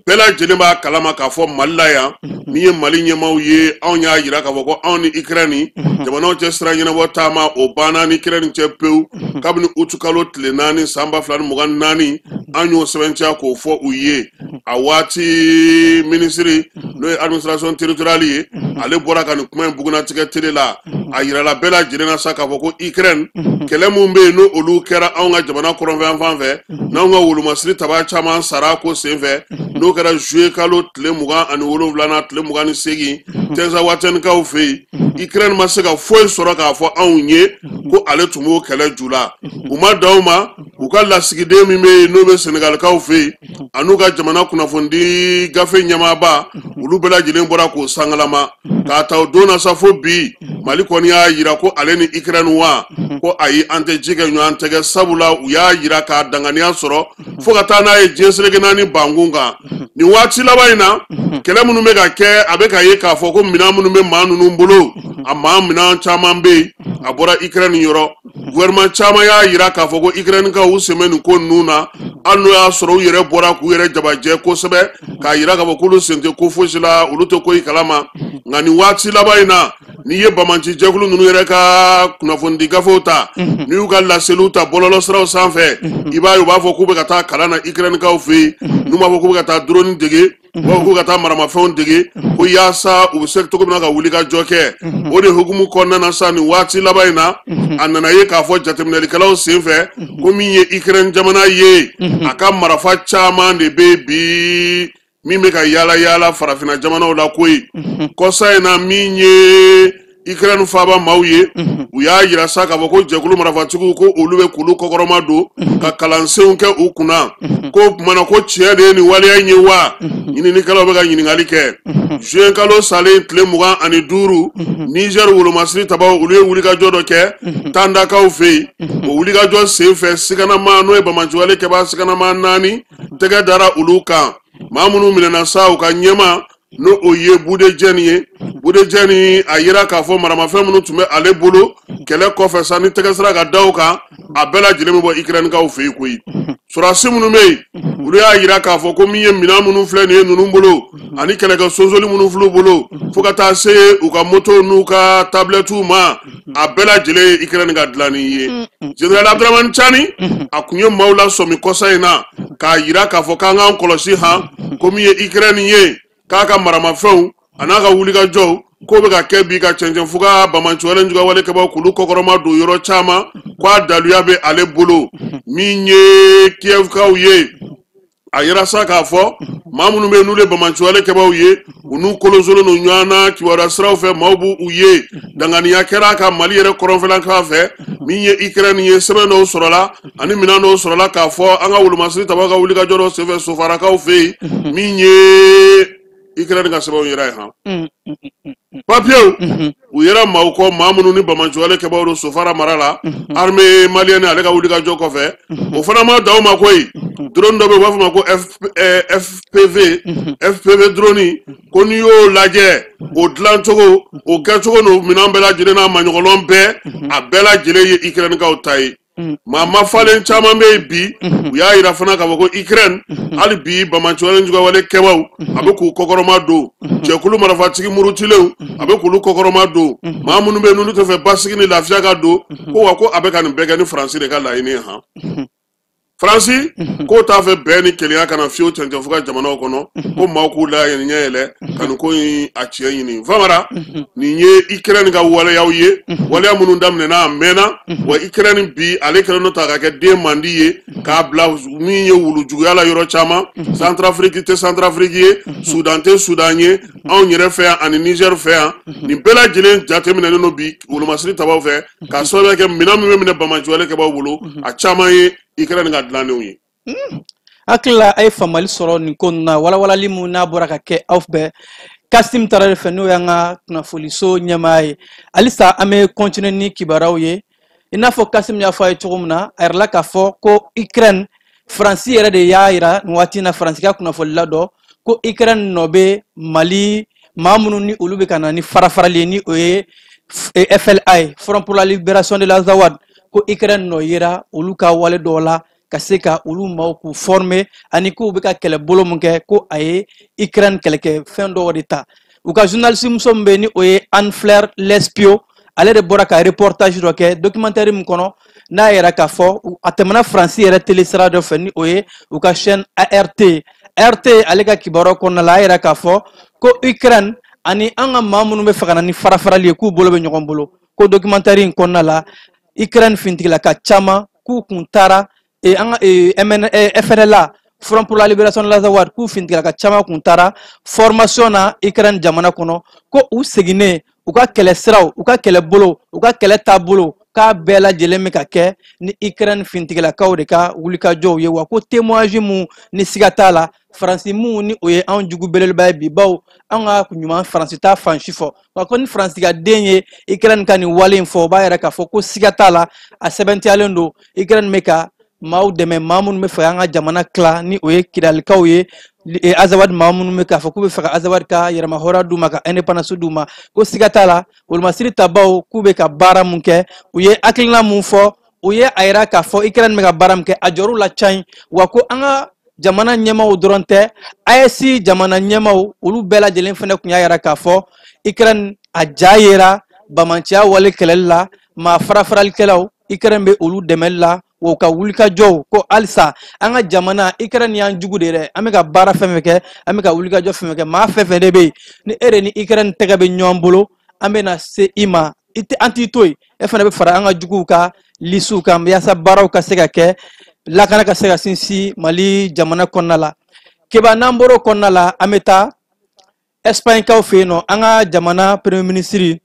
Bɛɛ lajɛlen b'a kalama k'a fɔ Mali la yan, min ye Mali ɲɛmaaw ye, anw y'a yira k'a fɔ ko anw ni Ukraine jamanaw cɛ sira ɲɛnabɔ taama o banna ni Ukraine cɛ pewu. Kabini utukalo tile 4 san 2024, an y'o sɛbɛntiya k'o fɔ u ye. A waati minisiri n'o ye administration territoriale ye, ale bɔra ka nin kuma in bugunnatigɛ télé la. A yirala bɛɛ lajɛlen na sa k'a fɔ ko Ukraine kɛlɛ mun bɛ yen, n'o olu kɛra anw ka jamana kɔrɔnfɛ fan fɛ, n'anw ka wolomasiri taba caman sara ko senfɛ, n'o kɛra juillet kalo tile 27 na tile 28 Tinzawatɛnikaw fɛ yen, Ukraine ma se ka foyi sɔrɔ k'a fɔ anw ye ko ale tun b'o kɛlɛ ju la. U ma dan o ma, u ka lasigiden min bɛ yen n'o bɛ Senegalikaw fɛ yen, an'u ka jamana kunnafonidi gafe ɲɛmaaba, olu bɛɛ lajɛlen bɔra k'o sangalama. K'a ta o don na sa fo bi, Mali kɔni y'a yira ko ale ni Ukraine wa ko ayi, an tɛ ji kɛ ɲɔgɔn tɛgɛ, sabula u y'a yira k'a danganiya sɔrɔ fo ka taa n'a ye diɲɛ seleke naani bankun kan. Nin waati laban in na, kɛlɛ minnu bɛ ka kɛ, a bɛ ka ye k'a fɔ ko minɛn minnu bɛ maa ninnu bolo, a maa minɛn caman bɛ yen, a bɔra Ukraine yɔrɔ. Gouvernement caman y'a yira k'a fɔ ko Ukraine ka u sen bɛ nin ko ninnu na, hali n'o y'a sɔrɔ u yɛrɛ bɔra k'u yɛrɛ jabajɛ kosɛbɛ k'a yira k'a fɔ k'olu sen tɛ ko fosi la, olu tɛ ko in kalama. Nka nin waati laban in na, n'i ye bamanci jɛkulu ninnu yɛrɛ ka kunnafonidi gafew ta, n'i y'u ka laseliw ta bɔlɔlɔsiraw sanfɛ, i b'a ye u b'a fɔ k'u bɛ ka taa kalan na Ukrainekaw fɛ yen, n'u b'a fɔ k'u bɛ ka taa drone dege, u b'a fɔ k'u ka taa maramafɛnw dege, ko yaasa u bɛ se cogo min na ka wuli ka jɔ kɛ. O de hukumu kɔnɔna na sa, nin waati laban in na, a nana ye k'a fɔ jateminɛlikɛlaw senfɛ ko min ye Ukraine jamana ye, a ka marafa caman de bɛ bi min bɛ ka yaala yaala farafinna jamanaw la koyi. Kɔsa in na, min ye Ukraine faaba maaw ye, u y'a yira sa k'a fɔ ko jɛkulu marafatigiw ko olu bɛ k'olu kɔkɔrɔma don ka kalansenw kɛ u kunna, ko o kumana ko tiɲɛ de ye nin waleya in ye wa? Ɲininikɛlaw bɛ ka ɲininkali kɛ. Juin kalo salen tile 25, Niger wolomasiri tabaw olu ye wulikajɔ dɔ kɛ Tandakaw fɛ yen. O wulikajɔ senfɛ, siganama n'o ye bamanciwale kɛbaa siganama 4 tɛgɛ dara olu kan. Maa minnu minɛna sa, u ka ɲɛma n'o o ye Bude Jɛni ye. Bude Jɛni, a yira k'a fɔ maramafɛn minnu tun bɛ ale bolo kɛlɛ kɔfɛ sa, ni tɛgɛ sera ka da o kan, a bɛɛ lajɛlen bɛ bɔ Ukrainekaw fɛ yen koyi. Sɔrɔdasi minnu bɛ yen, olu y'a yira k'a fɔ ko min ye minɛn minnu filɛ nin ye ninnu bolo, ani kɛlɛkɛ sonsoli minnu filɛ u bolo, fo ka taa se u ka moto n'u ka tabilɛtiw ma, a bɛɛ lajɛlen ye Ukraine ka dilanni ye. Général Abdramane Tiani, a kun ye maaw lasɔmi kɔsa in na k'a yira k'a fɔ k'an k'an kɔlɔsi han, ko min ye Ukraine ye, k'a ka maramafɛnw a n'a ka wulikajɔw k'o bɛ ka kɛ bi ka cɛncɛn fuga bamanciwale jugawale kɛbaw k'olu kɔkɔrɔma don yɔrɔ caman, k'a daluya bɛ ale bolo. Min ye Kiyɛvkaw ye, a yira sa k'a fɔ maa minnu bɛ yen n'olu ye bamanciwale kɛbaw ye, u n'u kolonsolen don ɲɔgɔn na kibaruya siraw fɛ, maaw b'u u ye. Danganiya kɛra a ka Mali yɛrɛ kɔrɔnfɛla kan fɛ, min ye Ukraine ye, sɛbɛn dɔw sɔrɔla ani minɛn dɔw sɔrɔla k'a fɔ an ka wolomasiri tabaw ka wulikajɔ dɔw senfɛ Sofarakaw fɛ yen, min ye Ukraine ka sɛbɛnw yira ye han, papiyew u yɛrɛ maaw kɔ, maa minnu ni bamanciwale kɛbaw don Sofara mara la. Armée malienne ale ka wulikajɔ kɔfɛ, o fana ma dan o ma koyi. Drone dɔ bɛ yen, u b'a fɔ ma ko FPV, FPV drone, ko n'i y'o lajɛ, o dilancogo, o kɛcogo n'o minɛn bɛɛ lajɛlen n'a maɲɔgɔnlɔn bɛɛ, a bɛɛ lajɛlen ye Ukrainekaw ta ye. Maa ma falen caman bɛ yen bi, u y'a yira fana k'a fɔ ko Ukraine hali bi bamanciwale jugawale kɛbaw a bɛ k'u kɔkɔrɔma don, jɛkulu marifatigi murutilenw a bɛ k'olu kɔkɔrɔma don, maa minnu bɛ yen n'olu tɛ fɛ basigi ni lafiya ka don, ko wa ko a bɛ ka nin bɛɛ kɛ ni Faransi de ka laɲini ye han. Faransi k'o t'a fɛ bɛn ni kelenya ka na fiyewu cɛncɛn fo ka jamanaw kɔnɔ, ko maaw k'u la ɲɛ yɛlɛ ka nin ko in a tiɲɛ ɲini. Famara, nin ye Ukraine ka waleyaw ye, waleya minnu daminɛna a mɛnna wa. Ukraine bi ale kɛlen don ta ka kɛ den mandi ye k'a bila min ye wulujuguya la yɔrɔ caman. Centrafrique tɛ Centrafrique ye, Sudan tɛ Sudan ye, anw yɛrɛ fɛ yan ani Niger fɛ yan, nin bɛɛ lajɛlen jateminɛnen don bi wolomasiri tabaw fɛ, k'a sababuya kɛ minɛn min bɛ minɛ bamaciwale kɛbaw bolo, a caman ye Ukraine ka dilannenw ye. Hakili la, a ye faamuyali sɔrɔ nin ko ninnu na, walawalali mun n'a bɔra ka kɛ aw fɛ Kasim Tarawele fɛ, n'o y'an ka kunnafoniso ɲɛmaa ye. Halisa an bɛ continuer ni kibaruyaw ye. I n'a fɔ Kasim y'a fɔ a ye cogo min na, a yirala k'a fɔ ko Ukraine, Faransi yɛrɛ de y'a yira nin waati in na, Faransi ka kunnafonila dɔ ko Ukraine nɔ bɛ Mali maa minnu ni olu bɛ ka na ni farafarali ye, ni o ye FLA ye, Front pour la Libération de l'Azawad, ko Ukraine nɔ yera olu ka wale dɔw la ka se ka olu maaw k'u former, ani k'u bɛ ka kɛlɛbolo mun kɛ, ko a ye Ukraine kɛlɛkɛ fɛn dɔw de ta. U ka journaliste muso min bɛ yen, ni o ye Anne Fleur Lespio, ale de bɔra ka reportage dɔ kɛ, documentaire min kɔnɔ n'a yɛrɛ k'a fɔ a tɛmɛna Faransi yɛrɛ télé sira dɔ fɛ, ni o ye u ka chaîne ART. RT ale ka kibaruya kɔnɔna la, a yira k'a fɔ ko Ukraine ani an ka maa minnu bɛ fɛ ka na ni farafarali ye, k'u bolo bɛ ɲɔgɔn bolo. Ko documentaire in kɔnɔna la, Ukraine finitigilaka caman k'u kun taara an ka FNLA, Front pour la Libération de l'Azawad, k'u finitigilaka caman kun taara formation na Ukraine jamana kɔnɔ, ko u seginnen u ka kɛlɛ siraw, u ka kɛlɛbolo, u ka kɛlɛ taabolo, k'a bɛɛ lajɛlen bɛ ka kɛ ni Ukraine finitigilakaw de ka wulikajɔw ye. Wa ko témoignage mun ni siga t'a la, Faransi mun ni o ye anw jugu belebeleba ye bi, bawo an ka ɲuman Faransi t'a fan si fɔ. Wa ko ni Faransi ka den ye Ukraine ka nin wale in fɔ, o b'a yɛrɛ k'a fɔ ko siga t'a la, a sɛbɛntiyalen don, Ukraine bɛ ka maaw dɛmɛ, maa minnu bɛ fɛ an ka jamana tila, ni o ye Kidalikaw ye, Azawad maa minnu bɛ k'a fɔ k'u bɛ fɛ ka Azawad ka yɛrɛmahɔrɔnya d'u ma, ka indépendance d'u ma. Ko siga t'a la, wolomasiri tabaw k'u bɛ ka baara mun kɛ, u ye hakilina mun fɔ, u ye a yira k'a fɔ Ukraine bɛ ka baara min kɛ, a jɔr'u la ca. Wa ko an ka jamana ɲɛmaaw dɔrɔn tɛ, AES jamana ɲɛmaaw olu bɛɛ lajɛlen fana tun y'a yira k'a fɔ Ukraine a ja yera bamanciya wale kɛlɛli la, maa farafaralikɛlaw Ukraine bɛ olu dɛmɛli la, o ka wulikajɔw. Ko halisa an ka jamana Ukraine y'an jugu de dɛ, an bɛ ka baara fɛn fɛn kɛ, an bɛ ka wulikajɔ fɛn fɛn kɛ, maa fɛn fɛn de bɛ yen ni e de ni Ukraine tɛgɛ bɛ ɲɔgɔn bolo, an bɛ na se i ma, i tɛ an t'i to yen, e fana bɛ fara an ka juguw ka lisiw kan, yaasa baaraw ka se ka kɛ, lakana ka se ka sinsin Mali jamana kɔnɔna la. Keba, n'an bɔr'o kɔnɔna la, an bɛ taa Espagne kaw fɛ yen nɔ. An ka jamana premier ministre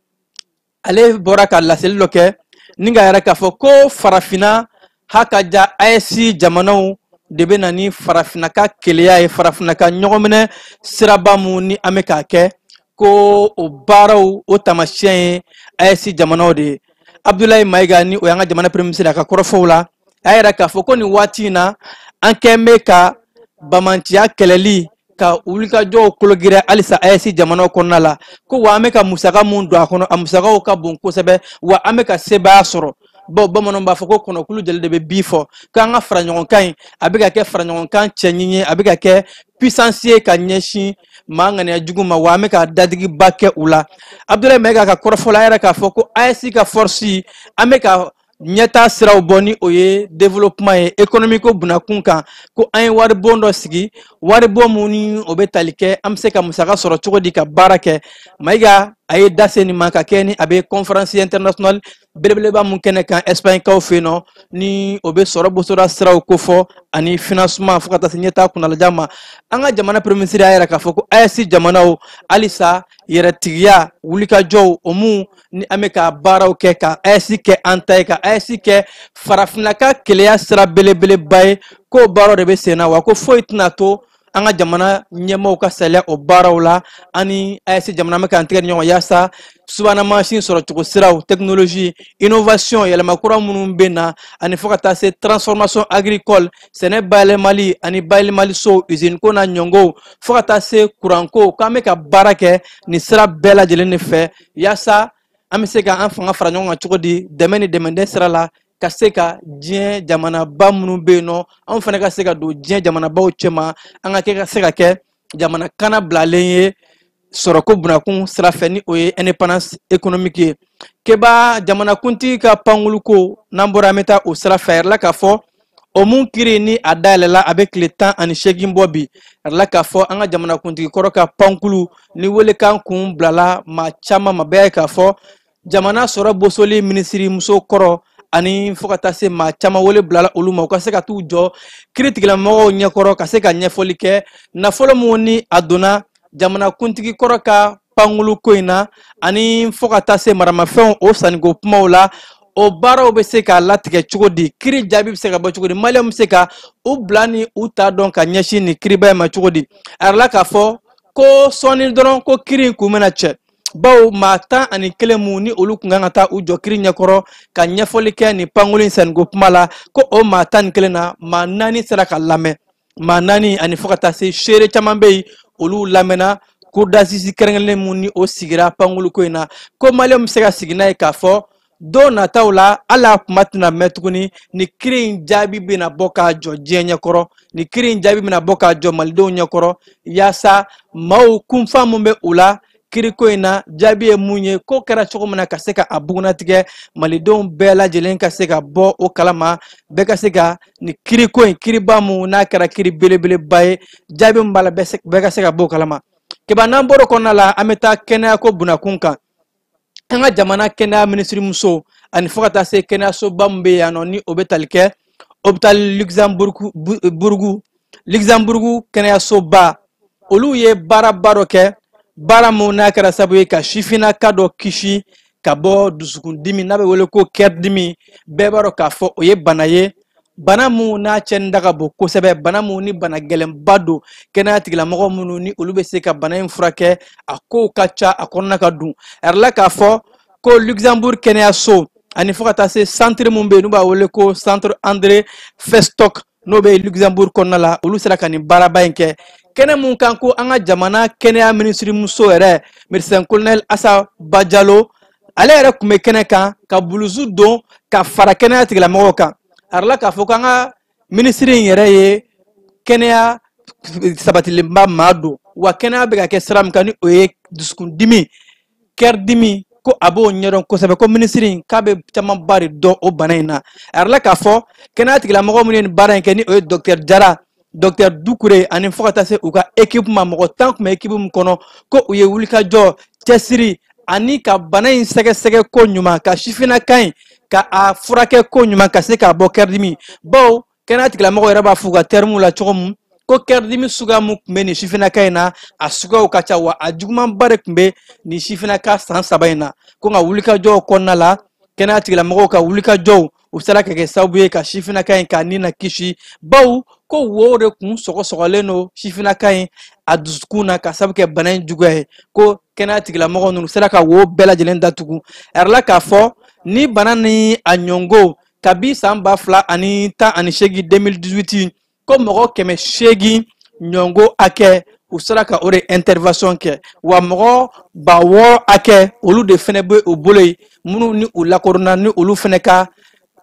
ale bɔra ka laseli dɔ kɛ ni ka yɛrɛ k'a fɔ ko farafinna ha ka ja AES jamanaw de bɛ na ni farafinna ka keleya ye, farafinna ka ɲɔgɔnminɛ siraba mun ni an bɛ k'a kɛ, ko o baaraw o taamasiyɛn ye AES jamanaw de ye. Abdoulaye Mayiga, ni o y'an ka jamana premier ministre, a ka kɔrɔfɔw la, a y'a yira k'a fɔ ko nin waati in na, an kɛn bɛ ka bamanciya kɛlɛli ka wulikajɔw kologirɛ halisa AES jamanaw kɔnɔna la, ko wa an bɛ ka musaka mun don a kɔnɔ, a musakaw ka bon kosɛbɛ, wa an bɛ ka sebaaya sɔrɔ. Bawo bamananw b'a fɔ ko kɔnɔkulu jeli de bɛ bi fɔ, k'an ka fara ɲɔgɔn kan in, a bɛ ka kɛ fara ɲɔgɔn kan cɛɲi ye, a bɛ ka kɛ puissance ye ka ɲɛsin maa ŋaniya jugu ma, wa an bɛ ka dadigiba kɛ u la. Abdoulaye Mayiga ka kɔrɔfɔ la, a yɛrɛ k'a fɔ ko AES ka force, an bɛ ka ɲɛtaa siraw bɔ, ni o ye développement ye économique ko bunakun kan, ko an ye waribon dɔ sigi, waribon mun ni o bɛ tali kɛ an bɛ se ka musaka sɔrɔ cogo di ka baara kɛ. Mayiga a ye da se nin ma ka kɛ ni a bɛ conférence internationale belebeleba mun kɛnɛ kan Espagne kaw fɛ yen nɔ, ni o bɛ sɔrɔ bosoda siraw kofɔ ani financement fo ka taa se ɲɛtaa kunnalajan ma. An ka jamana premier ministre y'a yira k'a fɔ ko AES jamanaw halisa yɛrɛtigiya wulikajɔw o mun ni an bɛ ka baaraw kɛ ka AES kɛ an ta ye, ka AES kɛ farafinna ka keleya sira belebeleba ye, k'o baaraw de bɛ sen na, wa ko foyi tɛna to an ka jamana ɲɛmaaw ka saliya o baaraw la. Ani AES jamana bɛ k'an tigɛ ni ɲɔgɔn yaasa subahana mansin sɔrɔcogo siraw, technologie, innovation, yɛlɛma kura minnu bɛ na, ani fo ka taa se transformation agricole, sɛnɛ bayɛlɛmali ani bayɛlɛmali so, usine ko n'a ɲɔngɔw, fo ka taa se kuranko, k'an bɛ ka baara kɛ nin sira bɛɛ lajɛlen de fɛ, yaasa an bɛ se ka an fanga fara ɲɔgɔn kan cogo di dɛmɛ ni dɛmɛden sira la, ka se ka diɲɛ jamanaba minnu bɛ yen nɔ, anw fana ka se ka don diɲɛ jamanabaw cɛma, an ka kɛ ka se ka kɛ jamana kana bilalen ye sɔrɔko bunakun sira fɛ, ni o ye indépendance économique ye. Keba, jamanakuntigi ka pankuluko, n'an bɔra, an bɛ taa o sira fɛ. A yɛrɛ la k'a fɔ o mun kiri ni a dayɛlɛla, a bɛ tile 18 bɔ bi. A yɛrɛ la k'a fɔ an ka jamanakuntigi kɔrɔ ka pankulu ni welekan kun bilala maa caman ma, bɛɛ ye k'a fɔ jamana sɔrɔ bosoli minisiri muso kɔrɔ, ani fo ka taa se maa caman wele bilala olu ma, u ka se ka t'u jɔ kiiritigɛlamɔgɔw ɲɛkɔrɔ ka se ka ɲɛfɔli kɛ nafolo mun ni a donna jamanakuntigi kɔrɔ ka pankulu ko in na, ani fo ka taa se maramafɛnw o sanniko kumaw la, o baaraw bɛ se ka latigɛ cogo di, kiiri jaabi bɛ se ka bɔ cogo di, maliyɛnw bɛ se ka u bila ni u ta dɔn ka ɲɛsin nin kiiriba in ma cogo di. A yɛrɛ la k'a fɔ ko sɔɔni dɔrɔn ko kiiri in kun bɛna cɛ, bawo maa 11 mun ni olu kun kan ka taa u jɔ kiiri ɲɛkɔrɔ ka ɲɛfɔli kɛ nin pankulu in sanniko kuma la, ko o maa 11 na, maa naani sera ka lamɛn, maa naani ani fo ka taa se seere caman bɛ yen, olu lamɛnna cour d'assises kɛrɛnkɛrɛnnen mun ni o sigira pankulu ko in na. Ko maliyɛnw bɛ se ka sigi n'a ye k'a fɔ don nataw la, hali a kuma tɛna mɛn tuguni, ni kiiri in jaabi bɛna bɔ k'a jɔ diɲɛ ɲɛkɔrɔ, ni kiiri in jaabi bɛna bɔ k'a jɔ malidenw ɲɛkɔrɔ, yaasa maaw kunfa mun bɛ u la. Kiriko in na jaabi ye mun ye, ko kɛra cogo min na ka se ka a bugunnatigɛ malidenw bɛɛ lajɛlen ka se ka bɔ o kalama, bɛɛ ka se ka nin kiriko in kiriba mun n'a kɛra kiri belebeleba ye, jaabi min b'a la bɛɛ ka se ka bɔ o kalama. Keba n'an bɔr'o kɔnɔna la, an bɛ taa kɛnɛyako bunakun kan. An ka jamana kɛnɛya minisirimuso ani fo ka taa se kɛnɛyasoba min bɛ yan nɔ ni o bɛ tali kɛ hôpital Luxembourg kɛnɛyasoba, olu ye baaraba dɔ kɛ, baara mun n'a kɛra sababu ye ka sifinnaka dɔ kisi ka bɔ dusukundimi n'a bɛ wele ko kɛridimi. Bɛɛ b'a dɔn k'a fɔ o ye bana ye, bana mun n'a cɛnni da ka bon kosɛbɛ, bana mun ni bana gɛlɛnba don. Kɛnɛya tigilamɔgɔ minnu ni olu bɛ se ka bana in furakɛ, a kow ka ca, a kɔnɔna ka dun. A yɛrɛ la k'a fɔ ko Luxembourg kɛnɛyaso ani fo ka taa se centre mun bɛ yen n'u b'a wele ko centre André Festock n'o bɛ Luxembourg kɔnɔna la, olu sera ka nin baaraba in kɛ. Kɛnɛ mun kan ko an ka jamana kɛnɛya minisirimuso yɛrɛ médecin colonel Assa Badiallo, ale yɛrɛ tun bɛ kɛnɛ kan ka buluzu don ka fara kɛnɛya tigilamɔgɔw kan. A yɛrɛ k'a fɔ k'an ka minisiri in yɛrɛ ye kɛnɛya sabatilenba maa don, wa kɛnɛya bɛ ka kɛ sira min kan ni o ye dusukundimi, kɛridimi, ko a b'o ɲɛdɔn kosɛbɛ, ko minisiri in k'a bɛ camanba de dɔn o bana in na. A yɛrɛ k'a fɔ kɛnɛya tigilamɔgɔ minnu ye nin baara in kɛ ni o ye docteur Jara, docteur Dukure ani fo ka taa se u ka équipe ma, mɔgɔ 10 tun bɛ équipe min kɔnɔ, ko u ye wulikajɔ, cɛsiri ani ka bana in sɛgɛsɛgɛ ko ɲuman, ka sifinnaka in ka a furakɛ ko ɲuman ka se k'a bɔ kɛridimi. Bawo kɛnɛya tigilamɔgɔw yɛrɛ b'a f'u ka termes la cogo min ko kɛridimi suguya mun tun bɛ nin sifinnaka in na, a suguyaw ka ca, wa a jugumanba de tun bɛ nin sifinnaka san 3 in na. Ko nka wulikajɔw kɔnɔna la, kɛnɛya tigilamɔgɔw ka wulikajɔw u sera ka kɛ sababu ye ka sifinnaka in k'a ni na kisi, bawo ko wo de kun sɔgɔsɔgɔlen don sifinnaka in a dusukun na ka sababu kɛ bana in juguya ye. Ko kɛnɛya tigilamɔgɔ ninnu sera ka wo bɛɛ lajɛlen datugu. A yɛrɛ la k'a fɔ ni bana ni a ɲɔngo kabi san 2018 2018, ko mɔgɔ 800 ɲɔngo hakɛ u sera ka o de intervention kɛ, wa mɔgɔ 6000 hakɛ olu de fɛnɛ bɛ u bolo yen minnu ni u lakodɔnna ni olu fɛnɛ ka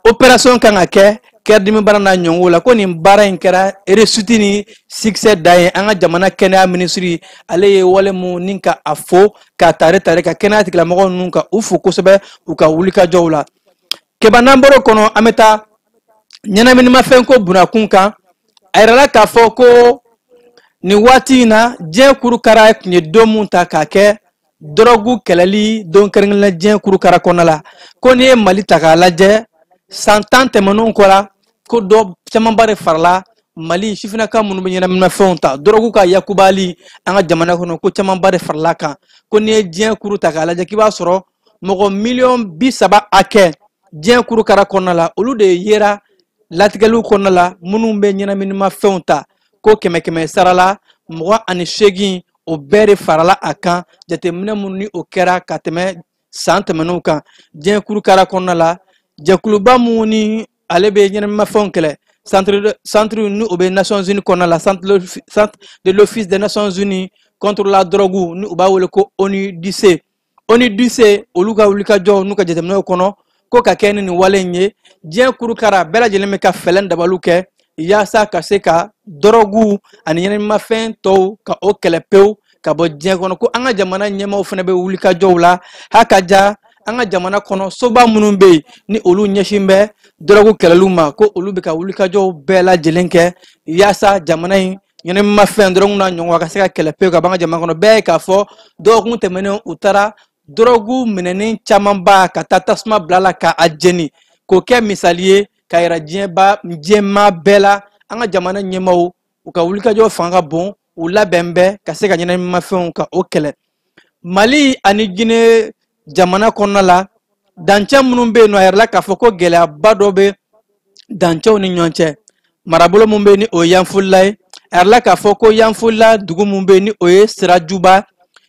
opération kan ka kɛ kɛridimi bana n'a ɲɔngo la. Ko nin baara in kɛra réussite ni succès dan ye. An ka jamana kɛnɛya minisiri ale ye wale mun ni ka a fo k'a tare tare ka kɛnɛya tigilamɔgɔw ninnu ka u fo kosɛbɛ u ka wulikajɔw la. Keba n'an bɔr'o kɔnɔ, an bɛ taa ɲɛnaminimafɛn ko bunakun kan. A yirala k'a fɔ ko nin waati in na diɲɛ kurukara tun ye don mun ta k'a kɛ dɔrɔgu kɛlɛli don kɛrɛnkɛrɛnnen diɲɛ kurukara kɔnɔna la, ko n'i ye Mali ta k'a lajɛ san 10 tɛmɛnenw kɔ la, ko dɔ camanba de farala Mali sifinnaka minnu bɛ ɲɛnaminimafɛnw ta, dɔrɔgu ka yakubali an ka jamana kɔnɔ, ko camanba de farala kan. Ko n'i ye diɲɛ kuru ta k'a lajɛ k'i b'a sɔrɔ mɔgɔ 30 miliyɔn hakɛ diɲɛ kurukara kɔnɔna la, olu de yera latigɛliw kɔnɔna la minnu bɛ ɲɛnaminimafɛnw ta, ko 100 sara la 28 o bɛɛ de farala a kan. Jateminɛ minnu ni o kɛra ka tɛmɛ san tɛmɛnenw kan diɲɛ kurukara kɔnɔna la, jɛkuluba mun ni ale bɛ ɲɛnaminimafɛnw kɛlɛ, centre ni o bɛ Nations Unies kɔnɔna la, centre de l'Office des Nations Unies contre la drogue ni u b'a wele ko ONUDC, ONUDC olu ka wulikajɔw n'u ka jateminɛw kɔnɔ, ko ka kɛ ni nin wale in ye, diɲɛ kurukara bɛɛ lajɛlen bɛ ka fɛɛrɛ dabaliw kɛ yaasa ka se ka dɔrɔgu ani ɲɛnaminimafɛn tɔw ka o kɛlɛ pewu ka bɔ diɲɛ kɔnɔ. Ko an ka jamana ɲɛmaaw fana bɛ wulikajɔw la, ha ka ja an ka jamana kɔnɔ soba minnu bɛ yen ni olu ɲɛsin bɛ dɔrɔgu kɛlɛliw ma, ko olu bɛ ka wulikajɔw bɛɛ lajɛlen kɛ yaasa jamana in ɲɛnaminimafɛn dɔrɔgu n'a ɲɔgɔn ka se ka kɛlɛ pewu ka bɔ an ka jamana kɔnɔ. Bɛɛ ye k'a fɔ dɔgɔkun tɛmɛnen u taara dɔrɔgu minɛnen camanba ka taa tasuma bila la k'a jeni, k'o kɛ misali ye k'a yira diɲɛba diɲɛmaa bɛɛ la an ka jamana ɲɛmaaw u ka wulikajɔ fanga ka bon, u labɛn bɛ ka se ka ɲɛnaminimafɛnw ka o kɛlɛ. Mali ani Guinée jamana kɔnɔna la, dancɛ minnu bɛ yen nɔ, a yɛrɛ la k'a fɔ ko gɛlɛyaba dɔ bɛ dancɛw ni ɲɔgɔn cɛ. Marabolo mun bɛ yen ni o ye Yanfolila ye, a yɛrɛ la k'a fɔ ko Yanfolila dugu mun bɛ yen ni o ye Sirajuba,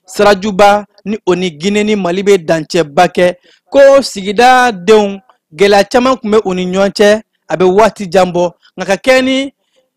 Sirajuba ni o ni Guinée ni Mali bɛ dancɛba kɛ, ko sigida denw gɛlɛya caman tun bɛ u ni ɲɔgɔn cɛ a bɛ waati jan bɔ. Nka ka kɛ ni